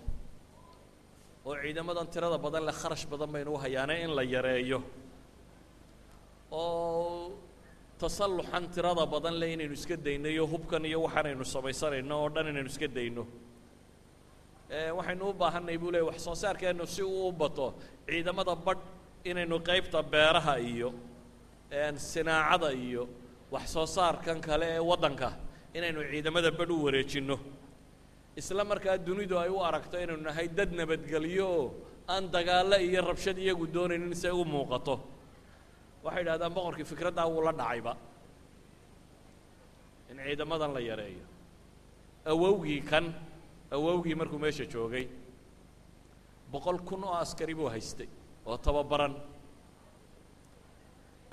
oo ciidamadan tirada badan leh kharash badan baynu u hayaane in la yareeyo, oo tasalluxan tirada badan leh inaynu iska dayno, iyo hubkan iyo waxaanaynu samaysanayno oo dhan inaynu iska dayno. Waxaynu u baahanay, buu leey, wax soo saarkeennu si uu u bato, ciidamada badh inaynu qaybta beeraha iyo sinaacada iyo wax soo saarkan kale ee waddanka inaynu ciidamada badh u wareejinno, isla markaa dunidu ay u aragto inaynu nahay dad nabadgelyo oo aan dagaallo iyo rabshad iyagu doonaynin si ay u muuqato. Waxay idhahdaan boqorkii fikraddaa wuu la dhacayba in ciidamadan la yareeyo. Awowgii kan, awowgii markuu meesha joogay 100,000 oo askari buu haystay oo tababaran.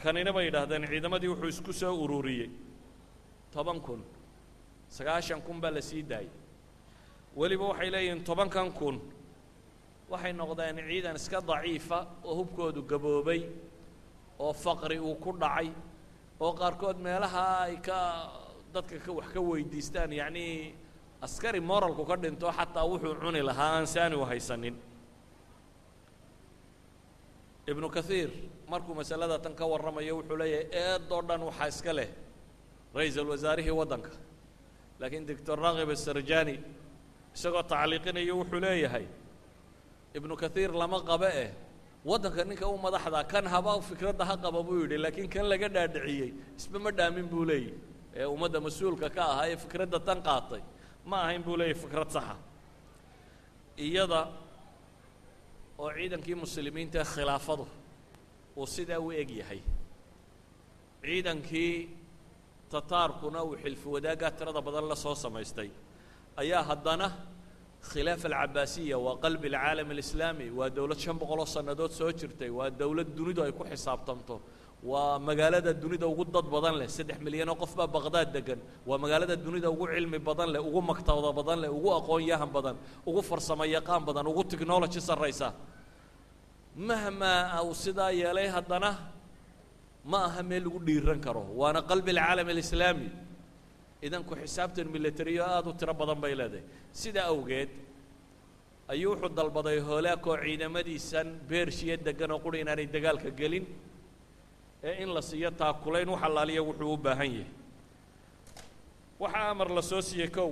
Kanina bay yidhaahdeen ciidamadii wuxuu isku soo ururiyey 10,000, 90,000 baa la sii daayey. Weliba waxay leeyihiin 10-kan kun waxay noqdeen ciidan iska daciifa oo hubkoodu gaboobay oo faqri uu ku dhacay oo qaarkood meelaha ay ka dadka ka wax ka weydiistaan, yacnii askari moralku ka dhinto, xataa wuxuu cuni lahaa aan saani u haysanin. Ibnu Kathiir markuu masalada tan ka warramayo wuxuu leeyahay eedoo dhan waxaa iska leh ra-iisul wasaarihii waddanka, laakiin Doctor Raghib Asarjani isagoo tacliiqinayo wuxuu leeyahay Ibnu Kathiir lama qabe eh, waddanka ninka u madaxda kan haba fikradda ha qaba buu yidhi, laakiin kan laga dhaadhiciyey isba ma dhaamin buu leeyahy, ee ummadda mas-uulka ka ahaa ee fikradda tan qaatay ma ahayn, buu leeyahy, fikrad saxa. Iyada oo ciidankii muslimiinta khilaafadu uu sidaa u eg yahay, ciidankii Tataarkuna uu xilfi wadaaggaa tirada badan la soo samaystay, ayaa haddana khilaafa alcabaasiya waa qalbi alcaalam alislaami, waa dowlad 500 sannadood soo jirtay, waa dowlad dunidu ay ku xisaabtanto, waa magaalada dunida ugu dad badan leh, 3 milyan oo qof baa Baqdaad degan, waa magaalada dunida ugu cilmi badan leh, ugu maktabada badan leh, ugu aqoon yahan badan, ugu farsamo yaqaan badan, ugu technology sarraysa. Mahmaa uu sidaa yeelay haddana ma aha meel lagu dhiiran karo, waana qalbi alcaalam alislaami. Idan ku xisaabtan militariyo aada u tiro badan bay leedahay. Sidaa awgeed ayuu wuxuu dalbaday Holaakoo ciidamadiisan Bershiya degan oo quri inaanay dagaalka gelin ee in la siiyo taakulayn wax allaaliya wuxuu u baahan yahay. Waxaa amar la soo siiyey kow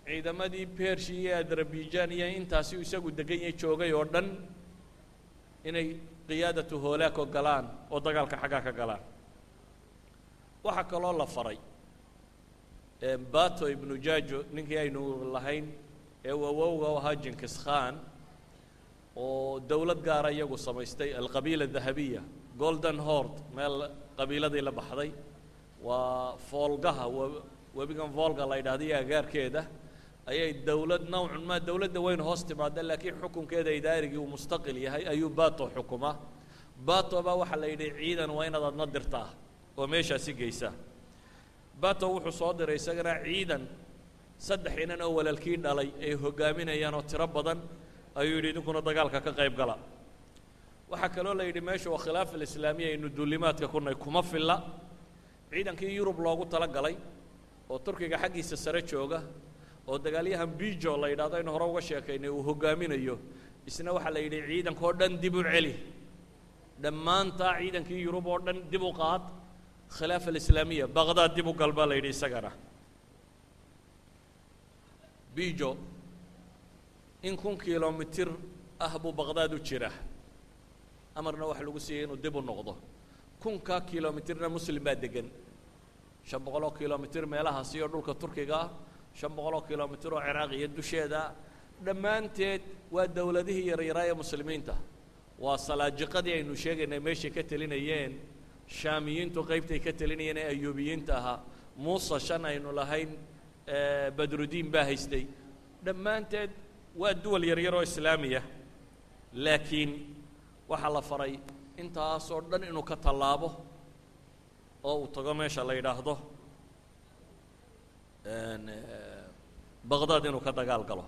ciidamadii Bershiya iyo Adarabijaan iyo intaasi isagu degan yahay joogay oo dhan inay qiyaadatu Holaako galaan oo dagaalka xaggaa ka galaan. Waxaa kaloo la faray Bato Ibnu Jajo, ninkii aynu lahayn ee uu awowga u ahaa Jinkis Khan, oo dowlad gaara iyagu samaystay, alqabiila dahabiya, Golden Horde, meel qabiiladii la baxday waa Foolgaha, webigan Volga la yidhahdo iyo agaarkeeda ayay dowlad nowcun maa dowladda weyn hoos timaada, laakiin xukunkeeda idaarigii uu mustaqil yahay ayuu Bato xukumaa. Bato baa waxaa la yidhi ciidan waa inaad adna dirtaa oo meeshaasi geysaa. Bato wuxuu soo diray isagana ciidan saddex inan oo walaalkii dhalay ay hoggaaminayaan oo tiro badan. Ayuu yidhi, idinkuna dagaalka ka qayb gala. Waxaa kaloo la yidhi meesha waa khilaafa alislaamiya aynu duulimaadka kunay kuma filla. Ciidankii Yurub loogu tala galay oo Turkiga xaggiisa sare jooga oo dagaalyahan Bijo la yidhahdo aynu hore uga sheekaynay uu hoggaaminayo, isna waxaa la yidhi ciidankoo dhan dib u celi, dhammaantaa ciidankii Yurub oo dhan dib u qaad, khilaafa alislaamiya Baqdaad dib u gal baa la yidhi. Isagana Bijo in 1000 kilomitir ah buu Baqdaad u jira, amarna waxa lagu siiyey inuu dib u noqdo. 1000-ka kilomitirna Muslim baa degan, 500 kilomitir meelahaasi oo dhulka Turkiga ah, 500 kilomitir oo Ciraaq iyo dusheeda, dhammaanteed waa dowladihii yaryaraa ee Muslimiinta. Waa Salaajiqadii aynu sheegaynay meeshay ka telinayeen, Shaamiyiintu qaybtay ka telinayeen ee Ayuubiyiinta ahaa, Muuse shan aynu lahayn Badrudiin baa haystay. Dhammaanteed waa duwal yaryar oo islaamiya, laakiin waxaa la faray intaasoo dhan inuu ka tallaabo oo uu tago meesha la yidhaahdo Baqdaad inuu ka dagaal galo.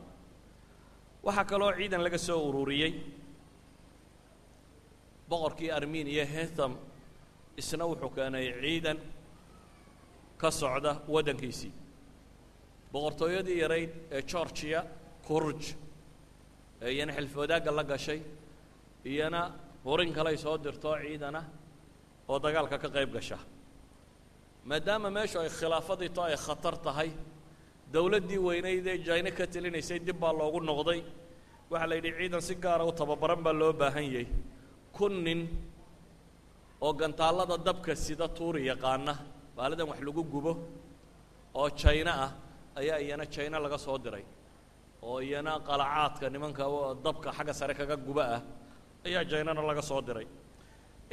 Waxaa kaloo ciidan laga soo ururiyey boqorkii Armeniya Hetham, isna wuxuu keenay ciidan ka socda waddankiisii. Boqortooyadii yarayd ee Georgia Kurj ee iyana xilfoodaagga la gashay, iyana hurin kaley soo dirto ciidana oo dagaalka ka qayb gasha. Maadaama meeshu ay khilaafadii to ay khatar tahay, dowladdii weynayd ee Jayne ka telinaysay dib baa loogu noqday. Waxaa la yidhi ciidan si gaara u tababaran baa loo baahan yahay, 1000 nin oo gantaallada dabka sida tuuri yaqaana, baalidan wax lagu gubo oo Jayna ah ayaa iyana Jayna laga soo diray, oo iyana qalacaadka nimanka dabka xagga sare kaga guba ah ayaa Jaynana laga soo diray.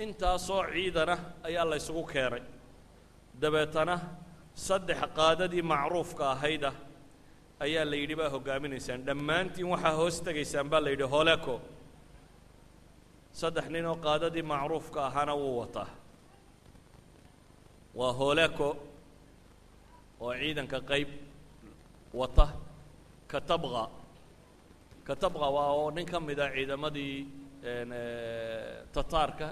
Intaasoo ciidana ayaa la ysugu keenay. Dabeetana saddex qaadadii macruufka ahayda ayaa la yidhi baa hoggaaminaysaan dhammaantiin, waxaa hoos tegaysaan baa la yidhi Holeko. Saddex nin oo qaadadii macruufka ahaana wuu wataa, waa Holeko oo ciidanka qayb wata, Katabqa, Katabqa waa oo nin ka mida ciidamadii Tataarka,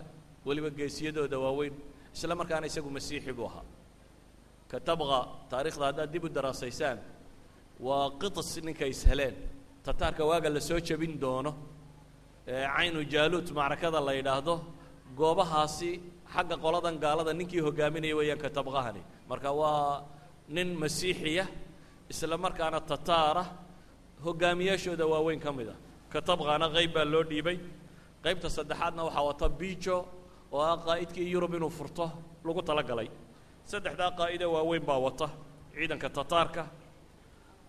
weliba geesiyadooda waaweyn, isla markaana isagu Masiixi buu ahaa. Katabqa taarikhda haddaad dib u daraasaysaan waa Qitis ninka isheleen Tataarka waaga la soo jebin doono Caynu Jaaluut macrakada la yidhaahdo, goobahaasi xagga qoladan gaalada ninkii hoggaaminaya weeyaan Katabqahani. Marka waa nin Masiixiya isla markaana Tataara, hoggaamiyaashooda waaweyn ka mid a. Katabqana qayb baa loo dhiibay. Qaybta saddexaadna waxaa wata Bijo oo ah qaa'idkii Yurub inuu furto lagu talagalay. Saddexdaa qaa'ida waaweyn baa wata ciidanka Tataarka.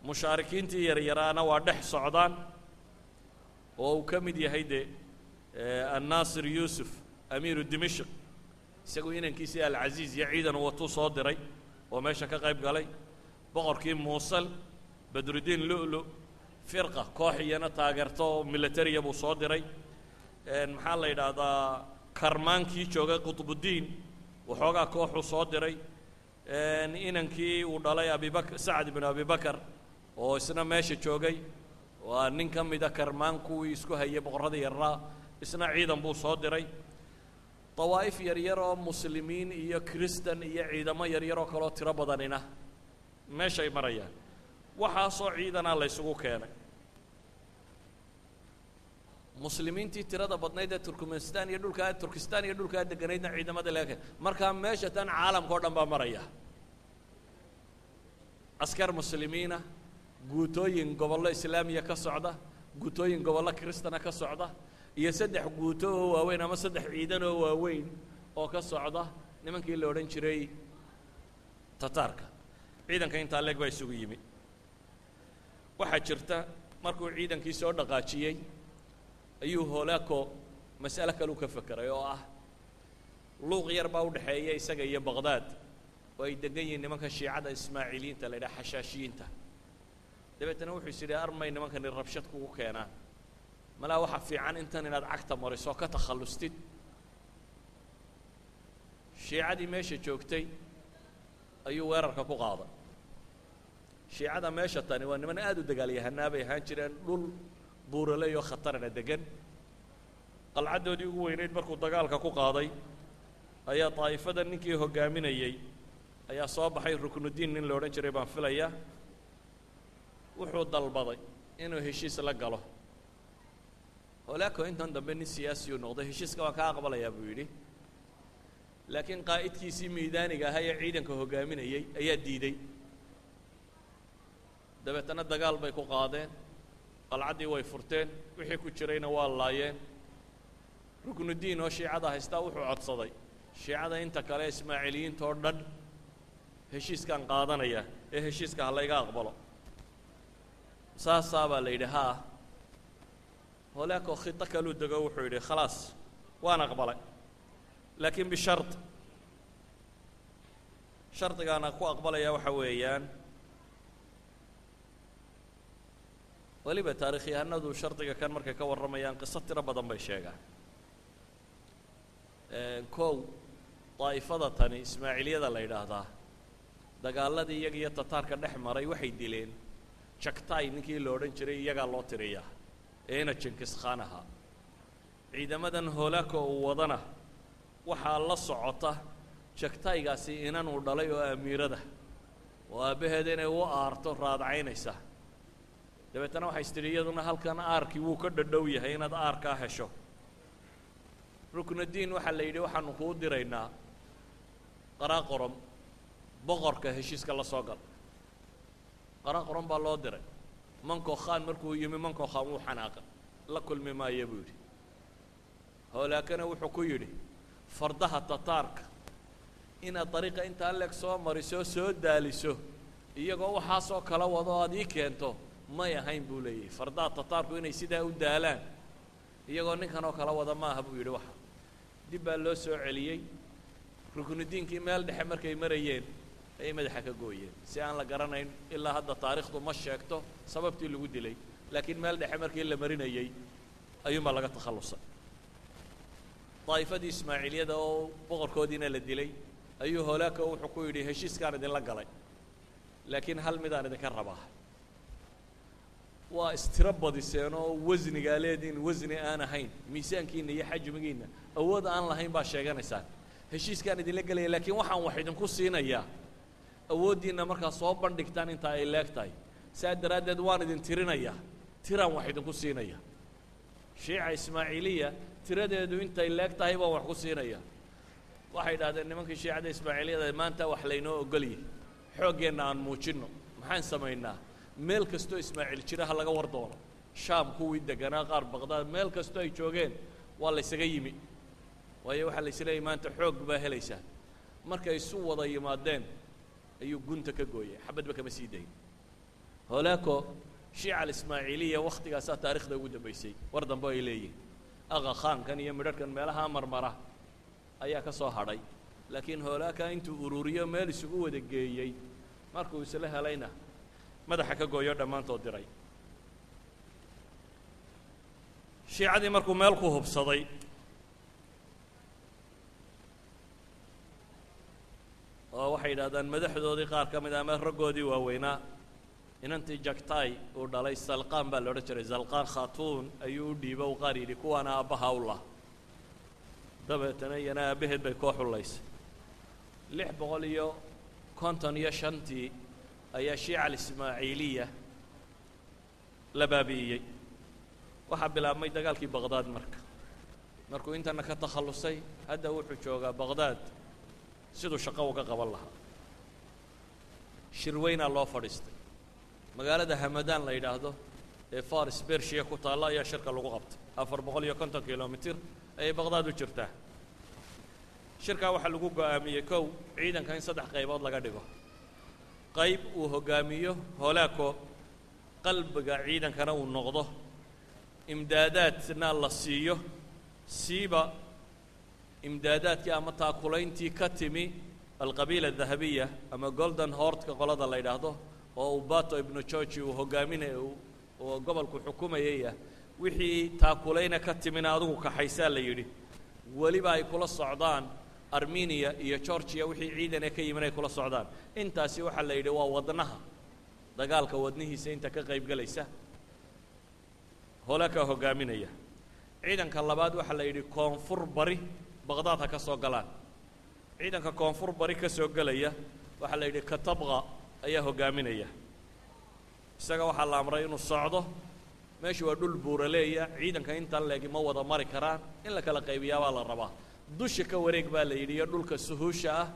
Mushaarikiintii yaryaraana waa dhex socdaan oo uu ka mid yahay dee Annaasir Yuusuf amiiru Dimishq, isagu inankiisii Alcasiiz iyo ciidan watuu soo diray oo meesha ka qayb galay. Boqorkii Muusal Badrudiin Lu'lu firqa koox iyana taageerto oo militariya buu soo diray. Maxaa la yidhaahdaa, Karmaankii joogay Qutbuddiin waxoogaa kooxuu soo diray. Inankii uu dhalay Abibakr, Sacd ibnu Abibakar oo isna meesha joogay, waa nin ka mida Karmaan kuwii isku hayay boqorradii yarnaa, isna ciidan buu soo diray. Dawaa'if yaryar oo Muslimiin iyo Kristan iyo ciidamo yaryar oo kaloo tiro badanina meeshay marayaan. Waxaasoo ciidanaa la ysugu keenay. Muslimiintii tirada badnayd ee Turkmenistan iyo dhulkaa Turkistan iyo dhulkaa deganaydna ciidamada laga keenay. Markaa meesha tan caalamka o dhan baa maraya, askar Muslimiina, guutooyin gobollo islaamiya ka socda, guutooyin gobollo Kristana ka socda, iyo saddex guuto oo waaweyn ama saddex ciidan oo waaweyn oo ka socda nimankii la odhan jiray Tataarka. Ciidanka intaa leeg baa isugu yimi. Waxaa jirta markuu ciidankii soo dhaqaajiyey ayuu Holako mas'alo kaleu ka fekeray oo ah luuq yar baa u dhexeeya isaga iyo Baqdaad oo ay degan yihiin nimanka Shiicada Ismaaciiliyiinta la yidhaha, Xashaashiyiinta. Dabeetana wuxuu is yidhi armay nimankani rabshad kugu keenaan, malaa waxaa fiican intan inaad cagta mariso ka takhallustid. Shiicadii meesha joogtay ayuu weerarka ku qaaday. Shiicada meesha tani waa niman aad u dagaalyahanaa bay ahaan jireen, dhul Buuraley oo khatarana degan. Qalcaddoodii ugu weyneyd markuu dagaalka ku qaaday ayaa daa'ifada ninkii hoggaaminayey ayaa soo baxay, Ruknuddiin nin la odhan jiray baan filaya. Wuxuu dalbaday inuu heshiis la galo Holaako. Intan dambe nin siyaasiyuu noqday. Heshiiska waan kaa aqbalayaa buu yidhi, laakiin qaa'idkiisii miidaaniga ahaa ee ciidanka hoggaaminayey ayaa diiday. Dabeetana dagaal bay ku qaadeen, qalcaddii way furteen, wixii ku jirayna waa laayeen. Ruknuddiin oo shiicada haystaa wuxuu codsaday shiicada inta kale, Ismaaciiliyiinta oo dhan, heshiiskaan qaadanaya ee heshiiska ha layga aqbalo. Saasaa baa la yidhi. Haa, Holaako khito kaluu dego. Wuxuu yidhi, khalaas, waan aqbalay, laakiin bishard. Shardigaana ku aqbalaya waxa weeyaan, weliba taarikhyahanadu shardiga kan markay ka warramayaan qiso tiro badan bay sheegaan. Kow, daa'ifada tani Ismaaciiliyada la yidhaahdaa dagaaladii iyaga iyo Tataarka dhex maray waxay dileen Jagtay ninkii la odhan jiray, iyagaa loo tiriyaa eena Jinkis Khaan ahaa. Ciidamadan Holaako uu wadana waxaa la socota Jagtaygaasi inan uu dhalay oo amiirada oo aabbaheeda inay u aarto raadcaynaysa. Dabeetana waxay is tidhi iyaduna halkan aarkii wuu ka dhadhow yahay inaad aarkaa hesho. Ruknuddiin waxaa la yidhi, waxaanu kuu diraynaa Qaraaqorom, boqorka heshiiska la soo gal. Qaraaqorom baa loo diray. Manko Khan markuu yimi, Manko Khan wuu xanaaqay, la kulmi maayo buu yidhi. Hoolaakana wuxuu ku yidhi, fardaha Tataarka inaad dariiqa intaa leeg soo mariso, soo daaliso, iyagoo waxaasoo kala wado aad ii keento may ahayn buu leeyahay. Fardaha Tataarku inay sidaa u daalaan iyagoo ninkan oo kala wada maaha buu yidhi. Waxa dib baa loo soo celiyey Ruknudiinkii. Meel dhexe markay marayeen ayay madaxa ka gooyeen, si aan la garanayn ilaa hadda. Taariikhdu ma sheegto sababtii lagu dilay, laakiin meel dhexe markii la marinayey ayuunbaa laga takhallusay. Daa'ifadii Ismaaciiliyada oo boqorkoodiina la dilay ayuu Holaaka wuxuu ku yidhi, heshiiskaan idinla galay, laakiin hal midaan idinka rabaa. Waa istiro badiseen oo wasnigaa leediin wasni aan ahayn, miisaankiina iyo xajmigiinna awood aan lahayn baa sheeganaysaan. Heshiiskaan idinla gelaya, laakiin waxaan wax idinku siinayaa awooddiinna markaa soo bandhigtaan intaa ay leeg tahay. Saa daraaddeed waan idin tirinayaa, tiraan wax idinku siinaya. Shiica Ismaaciiliya tiradeedu intay leeg tahay baan wax ku siinaya. Waxay idhahdeen nimankii shiicada Ismaaciiliyada, maanta wax laynoo ogolyahy, xooggeenna aan muujinno. Maxaan samaynaa? Meel kastoo Ismaaciil jira ha laga war doono. Shaam kuwii deganaa, qaar Baqdaad, meel kastoo ay joogeen waa la ysaga yimi, waayo waxaa la isleeyay maanta xoog baa helaysaa. Markay isu wada yimaadeen ayuu gunta ka gooyay, xabadba kama sii dayn Holaako. Shiica Alismaaciiliya waktigaasaa taarikhda ugu dambaysay. War dambe ay leeyihin Aqa Khaankan iyo midharhkan meelaha marmara ayaa ka soo hadhay, laakiin Holaaka intuu ururiyo meel isugu wada geeyey, markuu isla helayna madaxa ka gooyo dhammaantood diray. Shiicadii markuu meel ku hubsaday oo waxay yidhahdaan madaxdoodii qaar ka mid a ama raggoodii waaweynaa, inantii Jagtay uu dhalay Salqaan baa la odhan jiray, Zalqaan Khatuun ayuu u dhiibo u qaar yidhi kuwaana aabbaha u lah. Dabeetana iyana aabbaheed bay koo xullaysay. 655-tii ayaa Shiica Alismaaciiliya la baabi'iyey. Waxaa bilaabmay dagaalkii Baqdaad. Markuu intana ka takhallusay, hadda wuxuu joogaa Baqdaad siduu shaqo uga qaban lahaa. Shirweynaa loo fadhiistay magaalada Hamadaan la yidhaahdo ee Faris Bershiya ku taalla ayaa shirka lagu qabtay. 450 kilomitir ayay Baqdaad u jirtaa. Shirkaa waxaa lagu go'aamiyey, kow, ciidanka in saddex qaybood laga dhigo. Qayb uu hoggaamiyo Holaako, qalbiga ciidankana uu noqdo, imdaadaadna la siiyo, siiba imdaadaadkii ama taakulayntii ka timi alqabiila adahabiya ama Golden Hortka qolada la yidhaahdo oo uu Bato Ibnu Georgi uu hoggaaminay oo gobolku xukumayaya. Wixii taakulayna ka timina adigu kaxaysaa la yidhi, weliba ay kula socdaan Armeniya iyo Georgiya wixii ciidane ka yimin ay kula socdaan. Intaasi waxaa la yidhi waa wadnaha dagaalka, wadnihiisa inta ka qayb gelaysa. Holakaa hoggaaminaya. Ciidanka labaad waxaa la yidhi koonfur bari Baqdaad ha ka soo galaan. Ciidanka koonfur bari ka soo gelaya waxaa la yidhi Katabqa ayaa hoggaaminaya. Isaga waxaa la amray inuu socdo. Meeshu waa dhul buuraleeya, ciidanka intan leegi ma wada mari karaan, in la kala qaybiyaa baa la rabaa. Dusha ka wareeg baa la yidhi iyo dhulka suhuusha ah,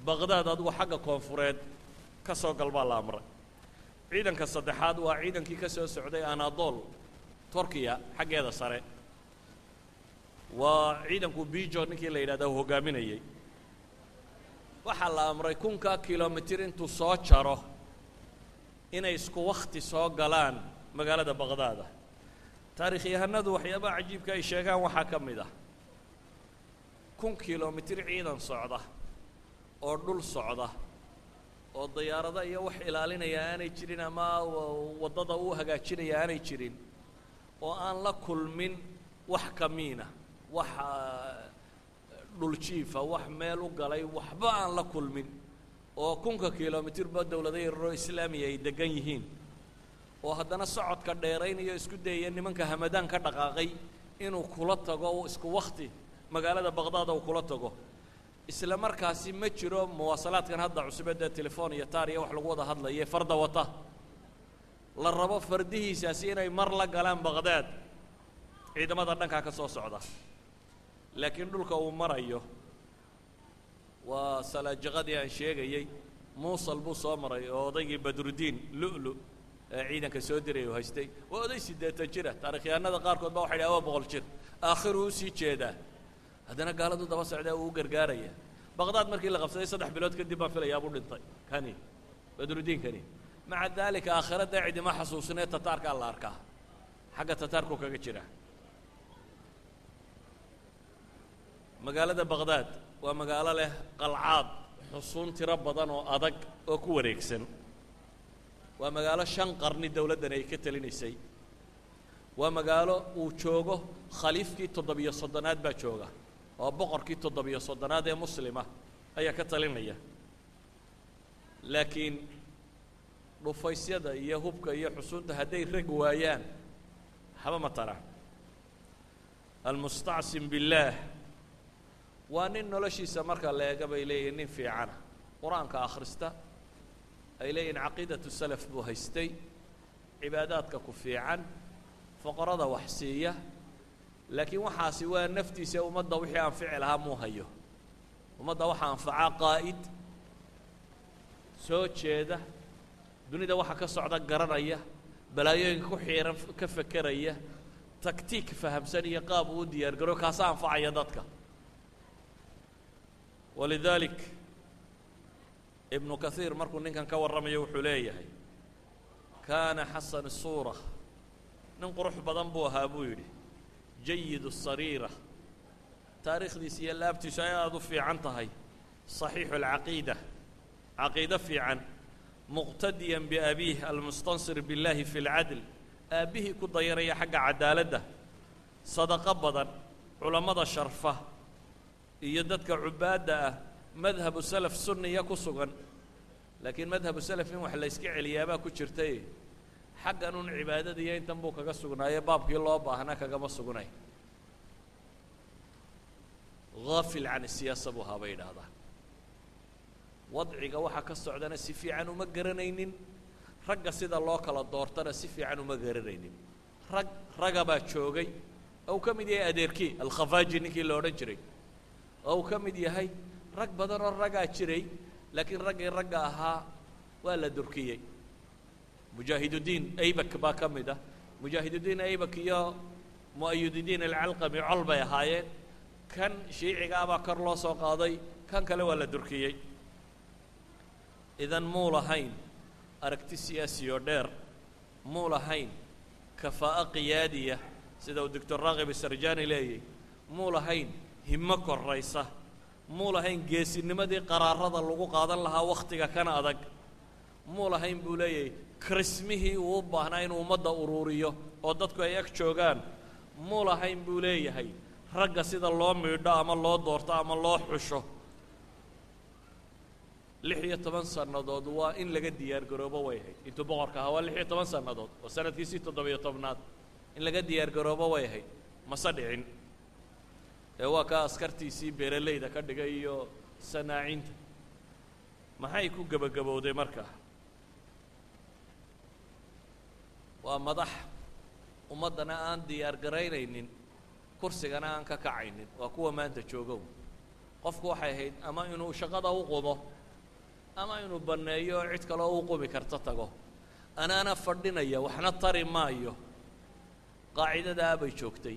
Baqdaad adigu xagga koonfureed ka soo gal baa la amray. Ciidanka saddexaad waa ciidankii ka soo socday Anadol, Turkiya xaggeeda sare, waa ciidanku Bijo ninkii la yidhahda uu hoggaaminayey. Waxaa la amray 1000-kaa kilomitir intuu soo jaro inay isku wakhti soo galaan magaalada Baqdaada. Taarikhyahanadu waxyaabaha cajiibka ay sheegaan waxaa ka mid ah 1000 kilomitir ciidan socda oo dhul socda oo dayaarado iyo wax ilaalinaya aanay jirin ama waddada u hagaajinaya aanay jirin, oo aan la kulmin wax kamiina, wax dhuljiifa, wax meel u galay, waxba aan la kulmin, oo 1000-ka kilomitirba dowlado yararoo islaamiya ay degan yihiin, oo haddana socodka dheeraynayo isku dayaya nimanka Hamadaan ka dhaqaaqay inuu kula tago isku wakti magaalada Baqdaad uu kula tago. Isla markaasi ma jiro muwaasalaadkan hadda cusubee dee telefoon iyo taar iyo wax lagu wada hadlaye, farda wata la rabo fardihiisaasi inay mar la galaan Baqdaad ciidamada dhankaa ka soo socda. Laakiin dhulka uu marayo waa salaajaqadii aan sheegayey. Muusal buu soo maray oo odaygii Badrudiin Lu'lu ee ciidanka soo diray uu haystay. Waa oday 80 jira, taarikhyahanada qaarkood ba waxay dhaha waa 100 jir, aakhiruu usii jeedaa, haddana gaaladu daba socdaa uu u gargaaraya. Baqdaad markii la qabsaday 3 bilood kadib baan filayaa buu dhintay kani Badrudiin kani. Maca daalika aakhirada cidima xasuusinee, tataarkaa la arkaa, xagga tataarku kaga jira. Magaalada Baqdaad waa magaalo leh qalcaad, xusuun tiro badan oo adag oo ku wareegsan. Waa magaalo 5 qarni dowladdan ay ka telinaysay. Waa magaalo uu joogo khaliifkii 37aad baa jooga, oo boqorkii 37aad ee muslima ayaa ka talinaya. Laakiin dhufaysyada iyo hubka iyo xusuunta hadday rag waayaan haba ma taraan. Almustacsim billaah waa nin noloshiisa marka la eega bay leeyihin nin fiicana, qur-aanka akhrista ay leeyihin, caqiidatu salaf buu haystay, cibaadaadka ku fiican, foqorada wax siiya. Laakiin waxaasi waa naftiisa, ummadda wixii anfici lahaa muu hayo. Ummadda waxaa anfacaa qaa'id soo jeeda, dunida waxa ka socda garanaya, balaayooyinka ku xiiran ka fekeraya, taktiik fahamsan iyo qaab uu u diyaar garo, kaasa anfacaya dadka. Walidaalik Ibnu Kahiir markuu ninkan ka warramayo wuxuu leeyahay kaana xasan suura, nin qurux badan buu ahaa buu yidhi, jayid sariira, taariikhdiisa iyo laabtiisu ay aada u fiican tahay, صaxiixu alcaqiida, caqiido fiican, muqtadiyan biabiih almustansir biاllahi fi اlcadl, aabbihii ku dayanaya xagga cadaaladda, sadaqo badan, culammada sharfa iyo dadka cubaadda ah, madhabu salaf sunniya ku sugan. Laakiin madhabu salaf in wax la yska celiyaabaa ku jirtay, xaggan un cibaadada iyo intan buu kaga sugnaaye, baabkii loo baahnaa kagama sugnay. Haafil can siyaasa buu ahaa bay yidhaahdaan. Wadciga waxa ka socdana si fiican uma garanaynin, ragga sida loo kala doortana si fiican uma garanaynin. Rag raga baa joogay oo uu ka mid yahay adeerkii Alkhafaaji ninkii la odhan jiray, oo uu ka mid yahay rag badan oo ragaa jiray, laakiin raggii ragga ahaa waa la durkiyey. Mujaahidudiin Aybak baa ka mid ah. Mujaahidudiin Aybak iyo Mu'ayidudiin Alcalqami col bay ahaayeen. Kan shiicigaa baa kor loo soo qaaday, kan kale waa la durkiyey. Idan muu lahayn aragti siyaasi oo dheer, muu lahayn kafaa'o qiyaadiya sida uu Doctor Raakib Sarjani leeyay, muu lahayn himo koraysa, muu lahayn geesinimadii qaraarada lagu qaadan lahaa wakhtiga kan adag, muu lahayn buu leeyahay karismihii uu u baahnaa inuu ummadda uruuriyo oo dadku ay ag joogaan, muu lahayn buu leeyahay ragga sida loo miidho ama loo doorto ama loo xusho. 16 sannadood waa in laga diyaar garoobo way ahayd intuu boqorka ahaa, waa 16 sannadood oo sanadkiisii 17aad In laga diyaar garoobo way ahayd, mase dhicin. Ee waa kaa askartiisii beeralayda ka dhigay iyo sanaacinta. Maxay ku gebagabowday marka? Waa madax ummaddana aan diyaar garaynaynin, kursigana aan ka kacaynin. Waa kuwa maanta joogow. Qofku waxay ahayd ama inuu shaqada u qumo ama inuu banneeyo oo cid kaloo u qumi karta tago. Anaana fadhinaya waxna tari maayo, qaacidadaa bay joogtay.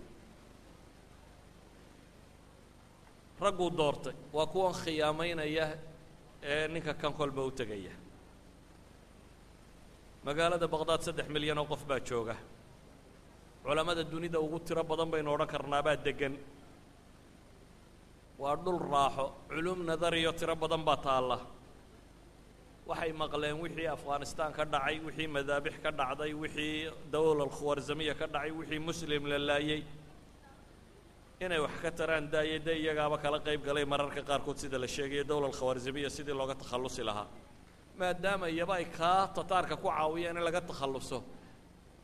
Ragguu doortay waa kuwan khiyaamaynaya ee ninka kan kolba u tegaya. Magaalada Baqdaad 3 milyan oo qof baa jooga. Culammada dunida ugu tiro badan baynu odhan karnaabaa deggan. Waa dhul raaxo, culum nadariyo tiro badan baa taalla. Waxay maqleen wixii Afghanistan ka dhacay, wixii madaabix ka dhacday, wixii dawla alkhuwarzamiya ka dhacay, wixii muslim la laayey. Inay wax ka taraan daaya, de iyagaaba kala qayb galay mararka qaarkood sida la sheegayo dawla alkhawarzamiya sidii looga takhallusi lahaa, maadaama iyaba ay kaa tataarka ku caawiyeen in laga takhalluso,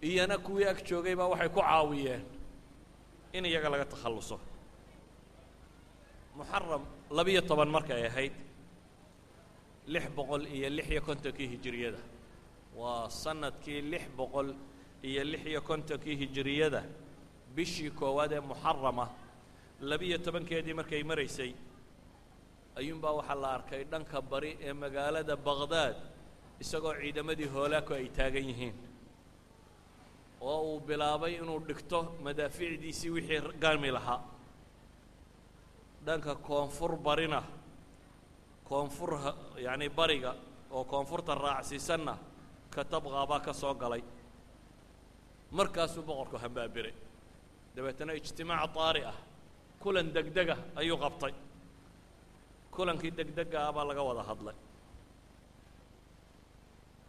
iyana kuwii ag joogay baa waxay ku caawiyeen in iyaga laga takhalluso. Muxaram 12 markay ahayd 656-kii hijiriyada, waa sanadkii 656-kii hijiriyada, bishii koowaad ee muxarama 12-keedii markay maraysay, ayuunbaa waxaa la arkay dhanka bari ee magaalada Baqdaad isagoo ciidamadii hoolaako ay taagan yihiin, oo uu bilaabay inuu dhigto madaafiicdiisii wixii gami lahaa. Dhanka koonfur barina, koonfur yacni bariga oo koonfurta raacsiisanna, katabqaa baa ka soo galay. Markaasuu boqorku hambaabiray, dabeetana ijtimaac taari ah, kulan degdega ayuu qabtay. Kulankii degdega ah baa laga wada hadlay.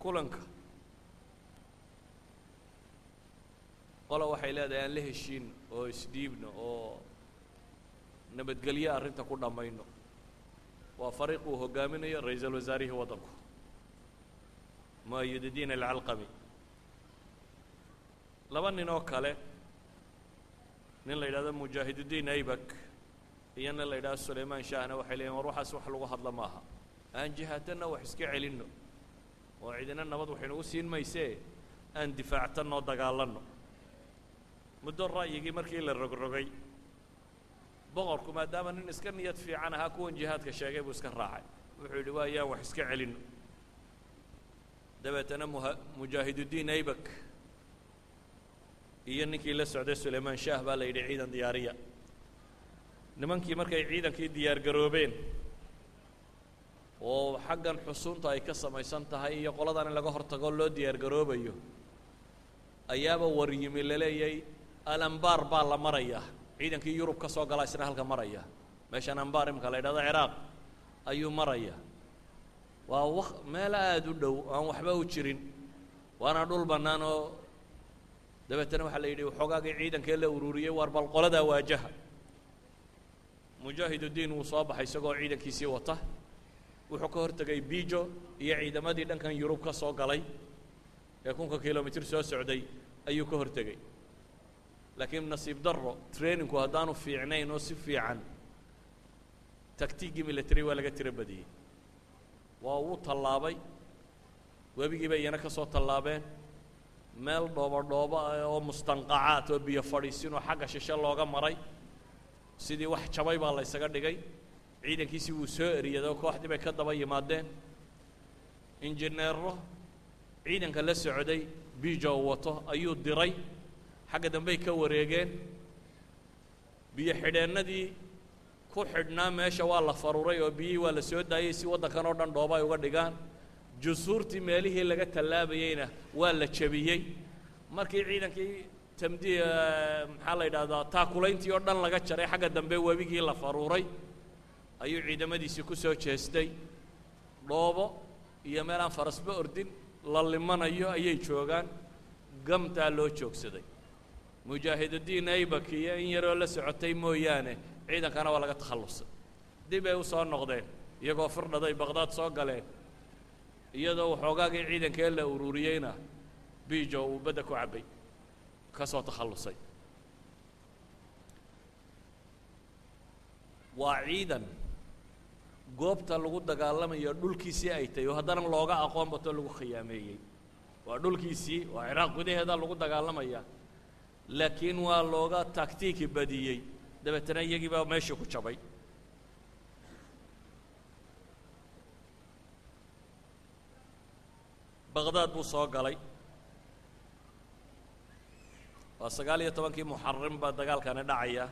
Kulanka qola waxay leedahay aan la heshiino oo isdhiibno oo nabadgelyo arrinta ku dhammayno. Waa fariiq uu hoggaaminayo ra-iisul wasaarihii waddanku, Mu'ayiddiin Alcalqami. Laba nin oo kale, nin la yidhahdo Mujaahidudiin Aybak iyo nin la yidhahdo Sulaymaan Shahna, waxay leeyihin war waxaas wax lagu hadla maaha, aan jihaatanna wax iska celinno oo cidina nabad waxaynugu siin maysee, aan difaactanoo dagaalanno. Muddo ra'yigii markii la rogrogay, boqorku maadaama nin iska niyad fiican ahaa, kuwan jihaadka sheegay buu iska raacay. Wuxuu yidhi waa yaan wax iska celinno. Dabeetana Mujaahidudiin Aybak iyo ninkii la socday Sulaymaan Shaah baa la yidhi ciidan diyaariya. Nimankii markay ciidankii diyaar garoobeen oo xaggan xusuunta ay ka samaysan tahay iyo qoladan in laga hortago loo diyaar garoobayo, ayaaba war yimi laleeyay alambaar baa la marayaa. Ciidankii Yurub ka soo galaa isna halka maraya, meeshan Ambaar imika la yidhahdo Ciraaq ayuu maraya. Waa waq meel aada u dhow aan waxba u jirin, waana dhul bannaan. Oo dabeetana waxaa la yidhi waxoogaagii ciidankee la ururiyey, waar bal qoladaa waajaha. Mujaahidudiin wuu soo baxay isagoo ciidankiisii wata. Wuxuu ka hortegay Bijo iyo ciidamadii dhankan Yurub ka soo galay ee 1000-ka kilomitir soo socday ayuu ka hortegey. Laakiin nasiib darro, trainingku haddaanu fiicnayn oo si fiican tactiigii military waa laga tiro badiyey. Waa uu tallaabay webigii bay iyana ka soo tallaabeen meel dhoobo dhoobo ah oo mustanqacaat oo biyo fadhiisinoo xagga shishe looga maray. Sidii wax jabay baa la ysaga dhigay. Ciidankiisii wuu soo eriyaday oo kooxdii bay ka daba yimaadeen. Injineero ciidanka la socday Bijo uu wato ayuu diray, xagga dambey ka wareegeen. Biyo xidheennadii ku xidhnaa meesha waa la faruuray oo biyihii waa la soo daayey si waddankan oo dhan dhooba ay uga dhigaan. Jusuurtii meelihii laga tallaabayeyna waa la jebiyey. Markii ciidankii tamdi maxaa la yidhahdaa taakulayntii oo dhan laga jaray, xagga dambe webigii la faruuray, ayuu ciidamadiisii ku soo jeestay. Dhoobo iyo meel aan farasba ordin la limanayo ayay joogaan. Gamtaa loo joogsaday. Mujaahidudiin Aybak iyo in yaroo la socotay mooyaane ciidankana waa laga takhallusay. Dib ay u soo noqdeen iyagoo firdhaday Baqdaad soo galeen, iyadoo waxoogaagii ciidankee la ururiyeyna Bijo uu badda ku cabbay. Ka soo takhallusay. Waa ciidan goobta lagu dagaalamayo dhulkiisii ay tahy oo haddana looga aqoon bato lagu khiyaameeyey. Waa dhulkiisii, waa Ciraaq gudaheeda lagu dagaalamaya, laakiin waa looga taktiiki badiyey, dabeetana iyagii baa meeshii ku jabay. Baqdaad buu soo galay. Waa 19-kii Muxarim baa dagaalkani dhacaya.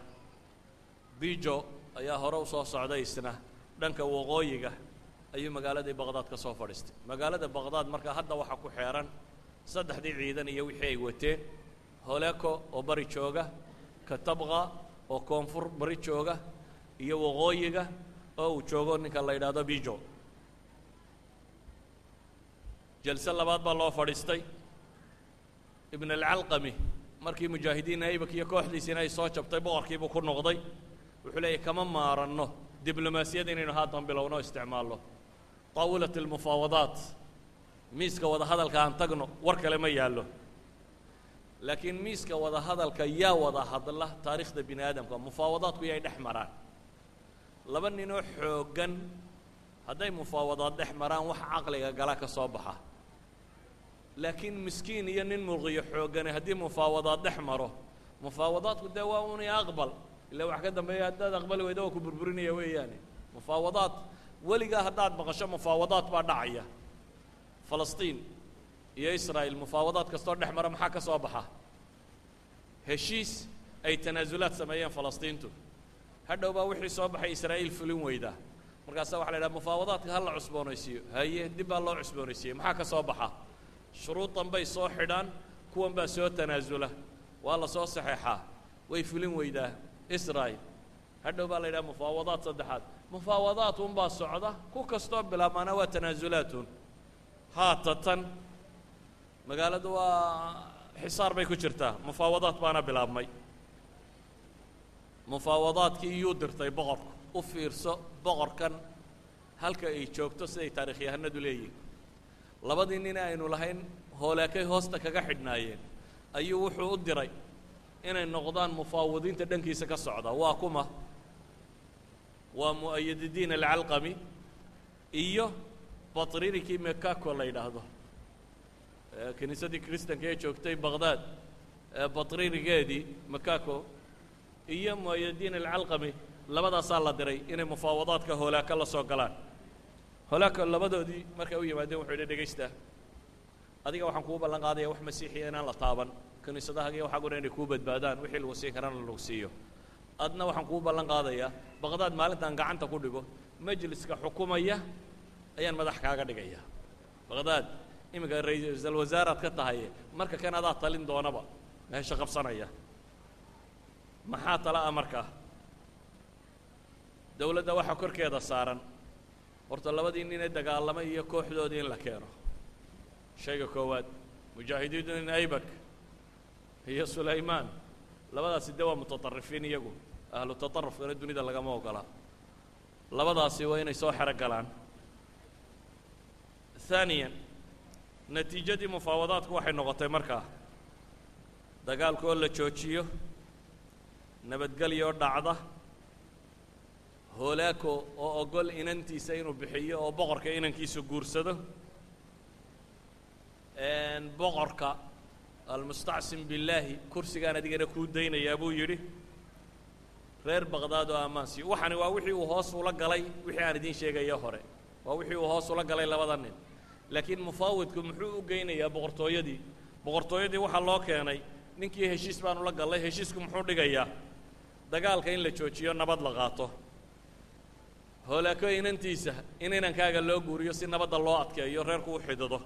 Bijo ayaa hore usoo socday, isna dhanka waqooyiga ayuu magaaladii Baqdaad ka soo fadhiistay. Magaalada Baqdaad markaa hadda waxaa ku xeeran saddexdii ciidan iyo wixii ay wateen: Holeko oo bari jooga, Katabqa oo koonfur bari jooga, iyo waqooyiga oo uu joogo ninka la yidhaahdo Bijo. Jalse labaad baa loo fadhiistay. Ibn alcalqami markii mujaahidiin Aybak iyo kooxdiisiina ay soo jabtay, boqorkiibuu ku noqday. Wuxuu leeyahy, kama maaranno diblomaasiyad inaynu haatan bilowno, isticmaalno taawilat almufaawadaat, miiska wada hadalka aan tagno, war kale ma yaallo. Laakiin miiska wada hadalka yaa wada hadla? Taariikhda bini aadamka mufaawadaadku yay dhex maraan? Laba ninoo xooggan hadday mufaawadaad dhex maraan, wax caqliga gala ka soo baxa. Laakiin miskiin iyo nin murqiyo xooggane haddii mufaawadaad dhex maro, mufaawadaadku dee waa unay aqbal ila wax ka dambeeya. Haddaad aqbali weyda, waa ku burburinaya weeyaane. Mufaawadaad weligaa haddaad maqasho mufaawadaad baa dhacaya, Falastiin iyo Israa'il mufaawadaad kastoo dhex mara, maxaa ka soo baxa? Heshiis ay tanaasulaad sameeyeen Falastiintu. Hadhow baa wixii soo baxay Israa'iil fulin weydaa. Markaasa waxa la idhaha mufaawadaadka ha la cusboonaysiiyo. Haye, dib baa loo cusboonaysiiyey. Maxaa ka soo baxa? Shuruudan bay soo xidhaan, kuwan baa soo tanaasula, waa la soo saxeexaa, way fulin weydaa Israa'il. Hadhow baa la yidhaha mufaawadaad saddexaad. Mufaawadaat unbaa socda, ku kastoo bilaabmaana waa tanaasulaatun. Haatatan magaaladu waa xisaar bay ku jirtaa, mufaawadaad baana bilaabmay. Mufaawadaadkii iyuu dirtay boqorku. U fiirso boqorkan halka ay joogto, siday taarikhyahanadu leeyihin. Labadii nin aynu lahayn hoolaakay hoosta kaga xidhnaayeen ayuu wuxuu u diray inay noqdaan mufaawadiinta dhankiisa ka socda. Waa kuma? Waa Mu'ayadidiin Alcalqami iyo batririkii Mekako la yidhaahdo, kiniisaddii kristanka ee joogtay Baqdaad batririgeedii Mekako iyo Mu'ayadiin Alcalqami. Labadaasaa la diray inay mufaawadaadka hoolaaka la soo galaan. Hoolaaka labadoodii markay u yimaadeen, wuxuu yidhi, dhegaysta, adiga waxaan kuu ballan qaadaya wax masiixiya inaan la taaban, kiniisadahaga iyo waxaaguna inay kuu badbaadaan, wixii lagu siin karana lagu siiyo. Adna waxaan kuu ballan qaadayaa Baqdaad maalintaan gacanta ku dhigo, majliska xukumaya ayaan madax kaaga dhigaya. Baqdaad iminka ra-iisal wasaaraad ka tahay, marka kan adaa talin doonaba meesha qabsanaya. Maxaa tala ah markaa? Dowladda waxaa korkeeda saaran horta labadii nin ee dagaalamay iyo kooxdoodii in la keeno. Shayga koowaad, mujaahidiin Aybak iyo Sulaymaan, labadaasi de waa mutaطarifiin, iyagu ahlu taطarufkana dunida lagama ogola. Labadaasi waa inay soo xero galaan. ثaaniya, natiijadii mufaawadaadku waxay noqotay markaa dagaalku oo la joojiyo, nabadgelyo dhacda, Hoolaako oo ogol inantiisa inuu bixiyo oo boqorka inankiisu guursado, boqorka Almustacsim Billaahi kursigaan adigana kuu daynayaa buu yidhi, reer Baqdaad oo ammaan siiyo. Waxani waa wixii uu hoos ula galay, wixii aan idiin sheegaya hore, waa wixii uu hoos ula galay labada nin. Laakiin mufaawidku muxuu u geynayaa boqortooyadii? Boqortooyadii waxaa loo keenay ninkii heshiis baan ula gallay. Heshiisku muxuu dhigayaa? Dagaalka in la joojiyo, nabad la qaato, Hoolaako inantiisa in inankaaga loo guuriyo si nabadda loo adkeeyo, reerku u xidido,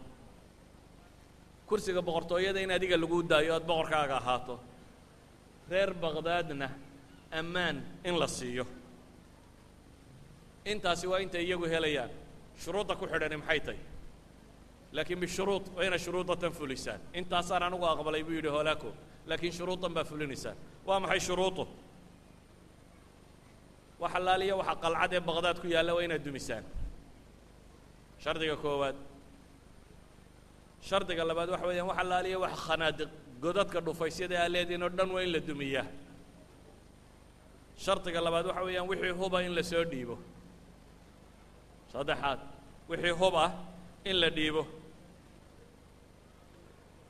kursiga boqortooyada in adiga lagu daayo, aad boqorkaaga ahaato, reer Baqdaadna ammaan in la siiyo. Intaasi waa intay iyagu helayaan. Shuruudda ku xidhani maxay tahy? Laakiin bishuruud, waa inay shuruudatan fulisaan. Intaasaan anigu aqbalay buu yidhi Hoolaako, laakiin shuruudan baa fulinaysaan. Waa maxay shuruudu? Wax allaaliya waxa qalcad ee Baqdaad ku yaalla waa inaad dumisaan, shardiga koowaad. Shardiga labaad waxa weeyaan wax allaaliya wax khanaadiq godadka dhufaysyada aa leediin oo dhan waa in la dumiyaa. Shardiga labaad waxa weeyaan wixii huba in la soo dhiibo. Saddexaad, wixii huba in la dhiibo.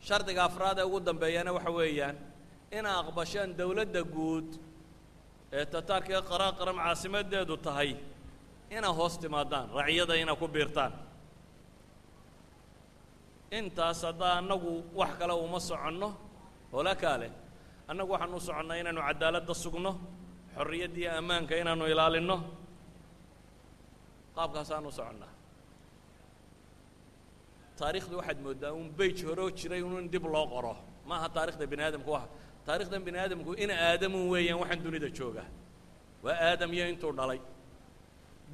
Shardiga afraad ee ugu dambeeyana waxa weeyaan ina aqbashaan dawladda guud ee Tataarka ee Qaraaqaram caasimaddeedu tahay ina hoos timaadaan, raciyada ina ku biirtaan. Intaas haddaa annagu wax kale uma soconno, hola kaale, annagu waxaanu u soconnaa inaanu caddaaladda sugno, xorriyadda iyo ammaanka inaanu ilaalinno, qaabkaasaanu u soconnaa. Taariikhdu waxaad mooddaa un beyj horoo jiray un in dib loo qoro. Ma aha taarikhda bini aadamku, wa taarikhdan bini aadamku in aadamun weeyaan waxaan dunida jooga waa Aadam iyo intuu dhalay.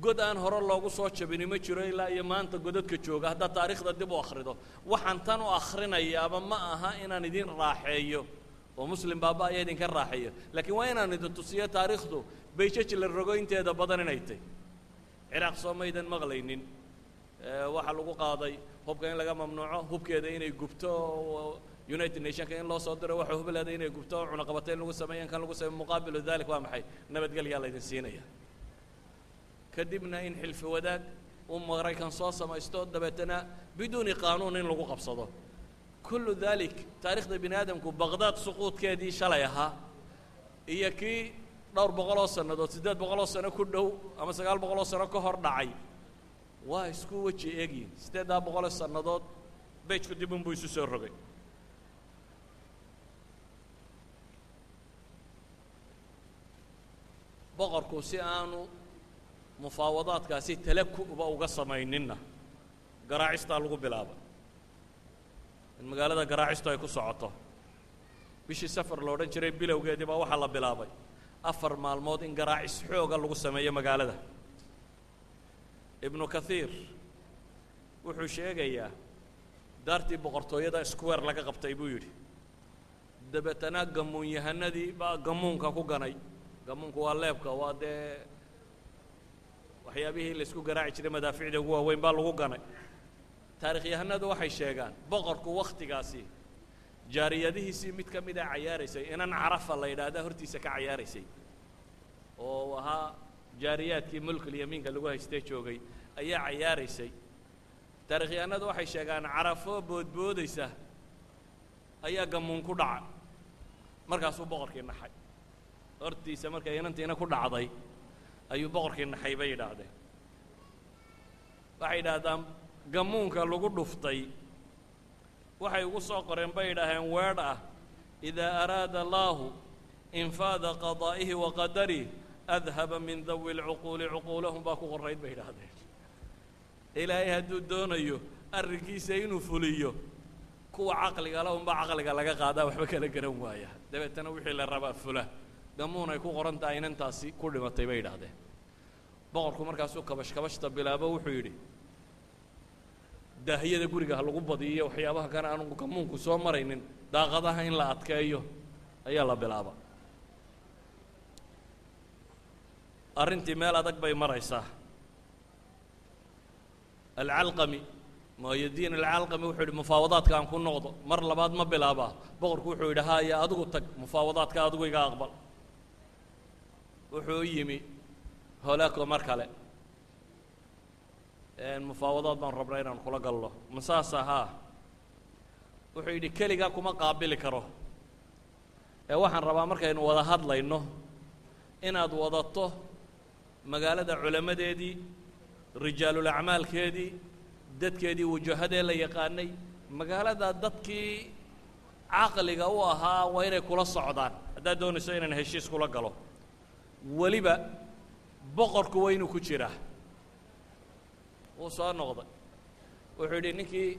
God aan hore loogu soo jabini ma jiro ilaa iyo maanta godadka jooga. Haddaad taariikhda dib u akhrido, waxaan tan u akhrinayaaba ma aha inaan idin raaxeeyo oo Muslim baaba ayaa idinka raaxeeyo, laakiin waa inaan idin tusiyo taariikhdu bayjaj la rogo inteeda badan inay tahy. Ciraaq soo maydan maqlaynin waxaa lagu qaaday hubka in laga mamnuuco, hubkeeda inay gubto, United Nationka in loo soo diro waxa hubleeda inay gubto oo cunaqabatayn lagu sameeyo, kan lagu sameeyo. Muqaabilu dalik waa maxay? Nabadgelyaa laydin siinaya. Kadibna in xilfi wadaag uu Maraykan soo samaysto, dabeetana biduuni qaanuun in lagu qabsado. Kullu dalik taarikhda bini aadamku, Baqdaad suquudkeedii shalay ahaa iyo kii dhowr boqoloo sannadood, 800 sano ku dhow ama 900 sano ka hor dhacay, waa isku weji eegyihin. 800 sannadood bejku dib unbuu isu soo rogay. Boqorku si aanu mufaawadaadkaasi talaku'ba uga samayninna, garaacistaa lagu bilaabay in magaalada garaacistu ay ku socoto. Bishii Safar lo odhan jiray bilowgeedii baa waxaa la bilaabay 4 maalmood in garaacis xooga lagu sameeyo magaalada. Ibnu Kathiir wuxuu sheegayaa daartii boqortooyada square laga qabtay buu yidhi, dabeetana gamuunyahanadii baa gamuunka ku ganay. Gamuunku waa leebka, waa dee waxyaabihii la isku garaaci jiray, madaaficda ugu waaweyn baa lagu ganay. Taarikhyahanadu waxay sheegaan boqorku wakhtigaasi jaariyadihiisii mid ka mida cayaaraysay, inan Carafa la yidhaahda hortiisa ka cayaaraysay oo ahaa jaariyaadkii mulkulyamiinka lagu haystee joogay ayaa cayaaraysay. Taarikhyahanadu waxay sheegaan Carafo boodboodaysa ayaa gamuun ku dhaca, markaasuu boqorkii naxay. Hortiisa markay inantiina ku dhacday ayuu boqorkii naxay bay yidhaahdeen. Waxay yidhaahdaan gamuunka lagu dhuftay waxay ugu soo qoreen bay yidhaaheen weedh ah: idaa araada allaahu infaada qadaa'ihi wa qadarih adhaba min dawi lcuquuli cuquulahum baa ku qorayd bay yidhaahdeen. Ilaahay hadduu doonayo arrinkiisa inuu fuliyo, kuwa caqliga la unbaa caqliga laga qaadaa, waxba kala garan waaya, dabeetana wixii la rabaa fula. Gamuun ay ku qoran tahay inantaasi ku dhimatay bay yidhaahdeen. Boqorku markaasuu kabash kabashta bilaabo, wuxuu yidhi daahiyada guriga ha lagu badiyiyo waxyaabaha kana aanu gamuunku soo maraynin, daaqadaha in la adkeeyo ayaa la bilaaba. Arrintii meel adag bay maraysaa. Alcalqami, Muayadiin Alcalqami, wuxuu yidhi mufaawadaadka aan ku noqdo mar labaad ma bilaabaa? Boqorku wuxuu yidhi haya, adigu tag mufaawadaadka, adigu iga aqbal. Wuxuu u yimi Holaako mar kale, mufaawadaad baan rabnaa inaan kula gallo, ma saas ahaa? Wuxuu yidhi keligaa kuma qaabili karo ee waxaan rabaa markaynu wada hadlayno inaad wadato magaalada culammadeedii, rijaalul acmaalkeedii, dadkeedii wajahadee la yaqaanay magaalada, dadkii caqliga u ahaa waa inay kula socdaan haddaad doonayso inaan heshiis kula galo. Weliba boqorku waa inuu ku jiraa. Wuu soo noqday, wuxuu yidhi ninkii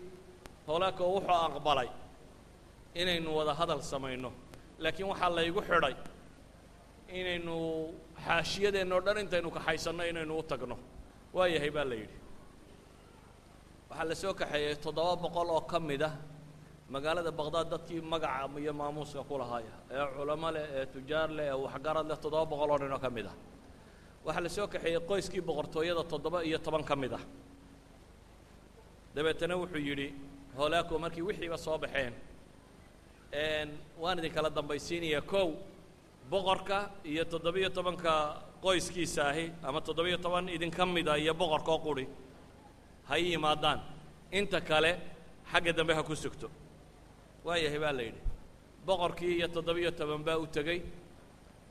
Holaako wuxuu aqbalay inaynu wada hadal samayno, laakiin waxaa laygu xidhay inaynu xaashiyadeenna o dhan intaynu kaxaysanno inaynu u tagno. Waa yahay baa la yidhi. Waxaa la soo kaxeeyey 700 oo ka mid ah magaalada Baqdaad dadkii magaca iyo maamuuska ku lahaaya ee culamo leh ee tujaar leh ee waxgarad leh, 700 oo nin oo ka mid ah. Waxaa la soo kaxeeyey qoyskii boqortooyada 17 ka mid ah. Dabeetana wuxuu yidhi Holaako markii wixiiba soo baxeen, waan idinkala dambaysiinayaa. Kow, boqorka iyo 17-ka qoyskiisa ahi ama 17 idinka mida iyo boqorkoo quri ha ii yimaadaan, inta kale xagga dambe ha ku sugto. Waayahay baa la yidhi. Boqorkii iyo 17 baa u tegey.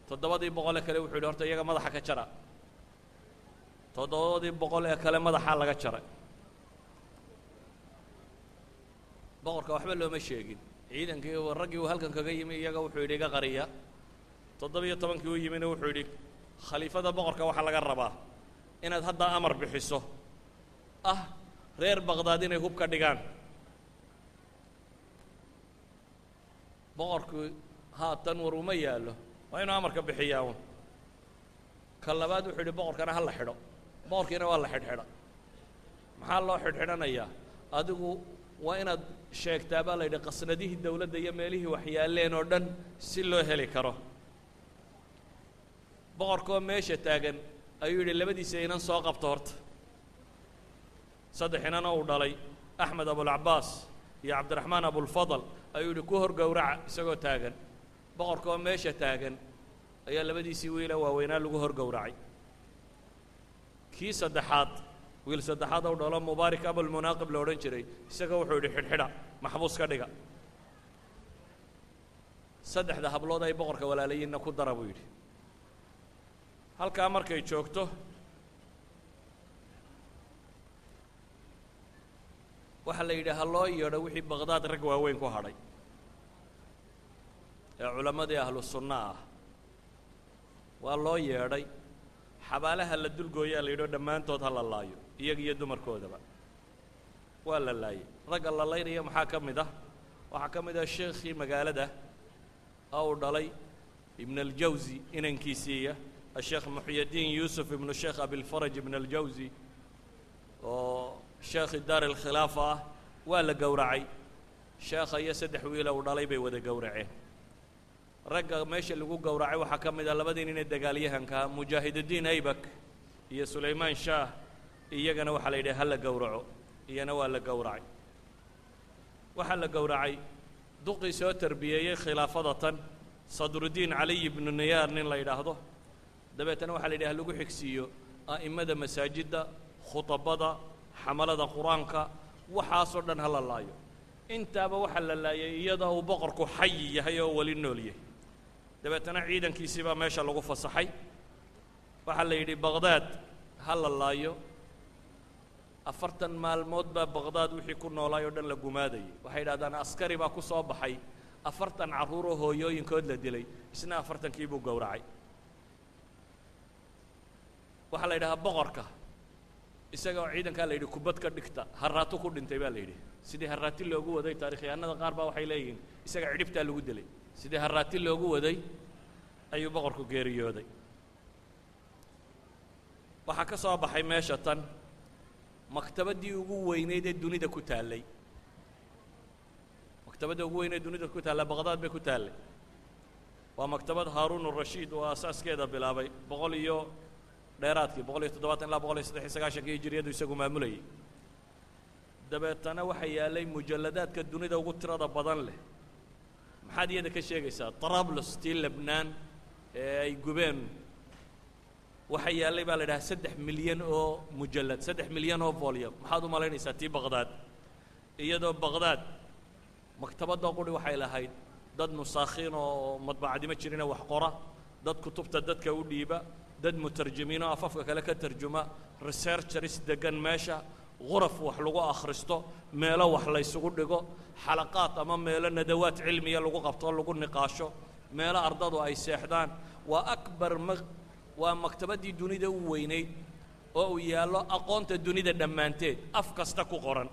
700-ee kale wuxuu yidhi horta iyaga madaxa ka jara. 700-ee kale madaxaa laga jaray. Boqorka waxba looma sheegin. Ciidankii raggii uu halkan kaga yimi iyaga wuxuu yidhi iga qariya. 17-kii u yimina wuxuu yidhi khaliifada boqorka waxaa laga rabaa inaad hadda amar bixiso ah reer Baqdaad inay hub ka dhigaan. Boqorku haatan war uma yaallo, waa inuu amarka bixiyaa un. Ka labaad wuxuu yidhi boqorkana ha la xidho. Boqorkiina waa la xidhxidha. Maxaa loo xidhxidhanayaa? Adigu waa inaad sheegtaa baa la yidhi qasnadihii dawladda iyo meelihii waxyaaleen oo dhan si loo heli karo. Boqorkoo meesha taagan ayuu yidhi labadiisa inan soo qabto horta. 3 inan oo uu dhalay, Axmed Abulcabaas iyo Cabdiraxmaan Abulfadal, ayuu yidhi ku hor gowraca isagoo taagan. Boqorkoo meesha taagan ayaa labadiisii wiila waaweynaa lagu hor gowracay. Kii saddexaad, wiil saddexaad ou dhalo, Mubaarik Abulmunaaqib la odhan jiray, isaga wuxuu yidhi xidhxidha, maxbuus ka dhiga. 3-da hablood ay boqorka walaalayiinna ku dara buu yidhi. Halkaa markay joogto waxaa la yidhi ha loo yeedho wixii Baqdaad rag waaweyn ku hadhay ee culammadii ahlu sunna ah. Waa loo yeedhay. Xabaalaha la dulgooyaa la yidhi o dhammaantood ha la laayo, iyaga iyo dumarkoodaba waa la laayay. Ragga la laynaya maxaa ka mid ah? Waxaa ka mid ah sheekhii magaalada oo uu dhalay Ibn Aljawsi inankiisiiya, asheekh Muxyadiin Yuusuf ibnu Sheekh Abilfaraj Ibn Aljawsi oo sheekhi daar alkhilaafa ah, waa la gowracay. Sheekha iyo 3 wiila uu dhalay bay wada gowraceen. Ragga meesha lagu gowracay waxaa ka mid ah labadii nin ee dagaalyahankaa, Mujaahidudiin Aybak iyo Sulaymaan Shaah, iyagana waxaa la yidhi ha la gowraco, iyana waa la gowracay. Waxaa la gowracay duqii soo tarbiyeeyey khilaafada tan, Sadrudiin Caliy ibnu Niyaar nin la yidhaahdo. Dabeetana waxaa la yidhi ha lagu xigsiiyo a'immada masaajidda, khutabada, xamalada qur-aanka, waxaasoo dhan ha la laayo. Intaaba waxaa la laayay iyadoo uu boqorku xayi yahay oo weli nool yahay. Dabeetana ciidankiisii baa meesha lagu fasaxay. Waxaa la yidhi Baqdaad ha la laayo. 40 maalmood baa Baqdaad wixii ku noolaay oo dhan la gumaadayay. Waxay yidhahdaan askari baa ku soo baxay 40 carruuroo hooyooyinkood la dilay, isna 40-kii buu gowracay. Waxaa la yidhahaa boqorka isaga oo ciidankaa la yidhi kubad ka dhigta, haraato ku dhintay baa la yidhi. Sidii haraati loogu waday, taarikhyahanada qaar baa waxay leeyihiin isaga cidhibtaa lagu dilay. Sidii haraati loogu waday ayuu boqorku geeriyooday. Waxaa ka soo baxay meesha tan maktabaddii ugu weyneyd ee dunida ku taallay. Maktabadda ugu weyn ee dunida ku taalla Baqdaad bay ku taallay. Waa maktabad Haaruun urashiid oo asaaskeeda bilaabay 100 iyo dheeraadkii, 170 ilaa 193-kii hijiriyadu isagu maamulayay. Dabeetana waxaa yaallay mujalladaadka dunida ugu tirada badan leh. Maxaad iyada ka sheegaysaa? Trablos tii Lebnaan ee ay gubeen waxaa yaallay baa la idhaha 3 milyan oo mujallad, 3 milyan oo volume. Maxaad u malaynaysaa tii Baqdaad? Iyadoo Baqdaad maktabadda quri waxay lahayd dad nusaakhiin oo madbacadimo jirina wax qora, dad kutubta dadka u dhiiba, dad mutarjimiin oo afafka kale ka tarjuma, researchers degan meesha, quraf wax lagu akhristo, meelo wax la ysugu dhigo, xalaqaad ama meelo nadawaad cilmiya lagu qabto lagu niqaasho, meelo ardadu ay seexdaan. Waa akbar ma waa maktabaddii dunida u weynayd oo uu yaallo aqoonta dunida dhammaanteed, af kasta ku qoran,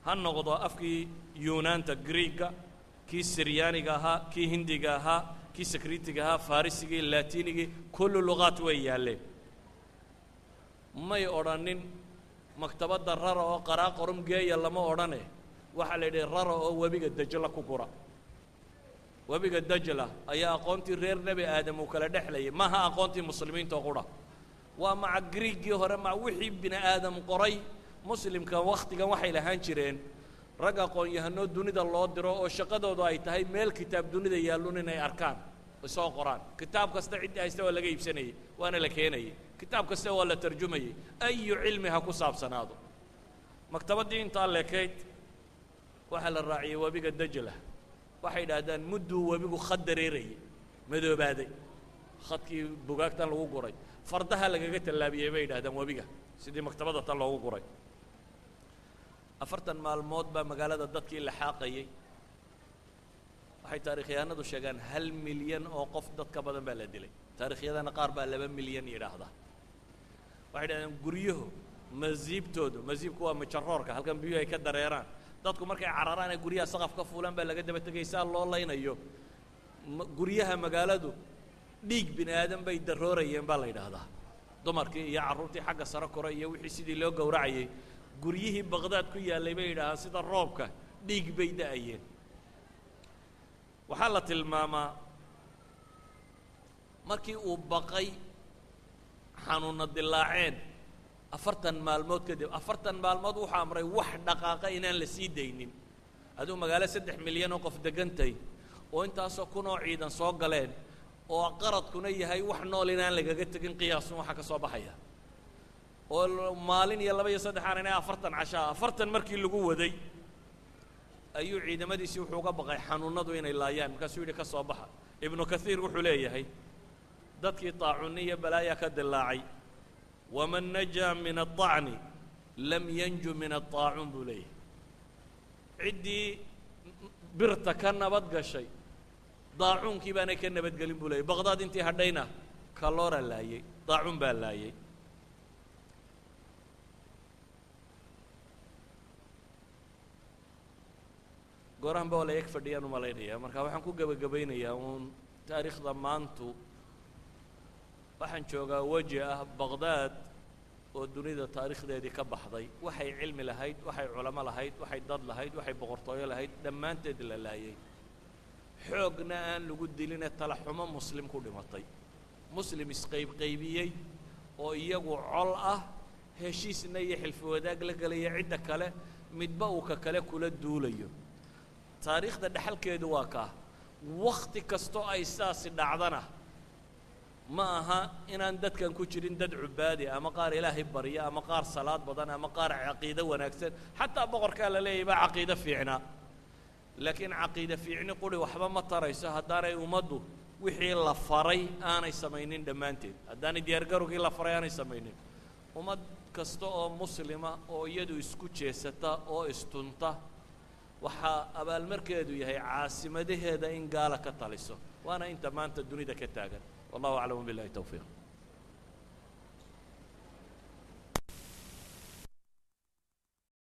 ha noqdo afkii Yuunaanta Griiga, kii Siryaaniga ahaa, kii Hindiga ahaa, kii Sakriitiga ahaa, Farisigii, Laatiinigii, kullu luqaat way yaalleen. May odhanin maktabadda rara oo qaraaqorum geeya, lama odhane. Waxaa la yidhi rara oo webiga Dajla ku gura. Webiga Dajla ayaa aqoontii reer Nebi Aadam uu kala dhexlayay. Maaha aqoontii muslimiinta oo qura, waa maca Griiggii hore, maca wixii bini aadam qoray. Muslimka wakhtigan waxay lahaan jireen Rag aqoon-yahanoo dunida loo diro oo shaqadoodu ay tahay meel kitaab dunida yaallun inay arkaan soo qoraan. Kitaab kasta ciddii haysta waa laga iibsanayey, waana la keenayey. Kitaab kasta waa la tarjumayey, ayu cilmi ha ku saabsanaado. Maktabaddii intaa leekayd waxaa la raaciyey webiga Dajla. Waxay idhaahdaan mudduu webigu khad dareerayey, madoobaaday khadkii bugaagtan lagu guray. Fardaha lagaga tallaabiyey bay yidhahdaan webiga sidii maktabadda tan loogu guray. 40 maalmood baa magaalada dadkii la xaaqayey. Waxay taarikhyahanadu sheegaan 1 milyan oo qof dad ka badan baa la dilay. Taarikhyadana qaar baa 2 milyan yidhaahda. Waxay idhahdeen guryuhu masiibtoodu, masiibku waa majaroorka halkan biyuhu ay ka dareeraan, dadku markay cararaan ee guryaha saqaf ka fuulaan baa laga daba tegay saa loo laynayo. Guryaha magaaladu dhiig bini aadam bay daroorayeen baa la yidhaahdaa. Dumarkii iyo carruurtii xagga sare kore iyo wixii sidii loo gowracayay guryihii Baqdaad ku yaallay bay yidhaahaan sida roobka dhiig bay da'ayeen. Waxaa la tilmaamaa markii uu baqay xanuunna dilaaceen 40 maalmood kadib, 40 maalmood wuxuu amray wax dhaqaaqa inaan la sii daynin. Aduu magaalo 3 milyan oo qof degantay oo intaasoo kun oo ciidan soo galeen oo qaradkuna yahay wax nool inaan lagaga tegin, qiyaasun waxaa ka soo baxaya oo maalin iyo laba iyo saddex aan inay 40 cashaa 40 markii lagu waday ayuu ciidamadiisii wuxuu uga baqay xanuunadu inay laayaan. Markaasuu yidhi ka soo baxa. Ibnu Kathiir wuxuu leeyahay dadkii taacunni iyo balaaya ka dilaacay. ومن نجا من الطعن لم ينج من الطاعون buu leeyahay. Ciddii birta ka nabad gashay daacuunkii baanay ka nabadgelin buu leeyay. Baqdaad intii hadhayna kaloora laayey, daacuun baa laayey. Goorahan ba waa la eg fadhiyaan u malaynaya. Marka waxaan ku gebagabaynayaa uun taariikhda maantu waxaan joogaa weji ah Baqdaad oo dunida taariikhdeedii ka baxday. Waxay cilmi lahayd, waxay culamo lahayd, waxay dad lahayd, waxay boqortooyo lahayd, dhammaanteed la laayay. Xoogna aan lagu diline talaxumo Muslim ku dhimatay, Muslim isqaybqaybiyey oo iyagu col ah, heshiisna iyo xilfi wadaag la gelaya cidda kale, midba uu ka kale kula duulayo. Taariikhda dhexalkeedu waa kaa. Wakhti kastoo ay saasi dhacdana ma aha inaan dadkan ku jirin dad cubaadi ama qaar Ilaahay barya ama qaar salaad badan ama qaar caqiido wanaagsan. Xataa boqorkaa la leeyahy baa caqiido fiicnaa, laakiin caqiide fiicni quri waxba ma tarayso haddaanay ummaddu wixii la faray aanay samaynin dhammaanteed, haddaanay diyaargarowgii la faray aanay samaynin. Ummad kasta oo Muslima oo iyadu isku jeesata oo istunta waxaa abaalmarkeedu yahay caasimadaheeda in gaala ka taliso, waana inta maanta dunida ka taagan. والله أعلم، بالله التوفيق.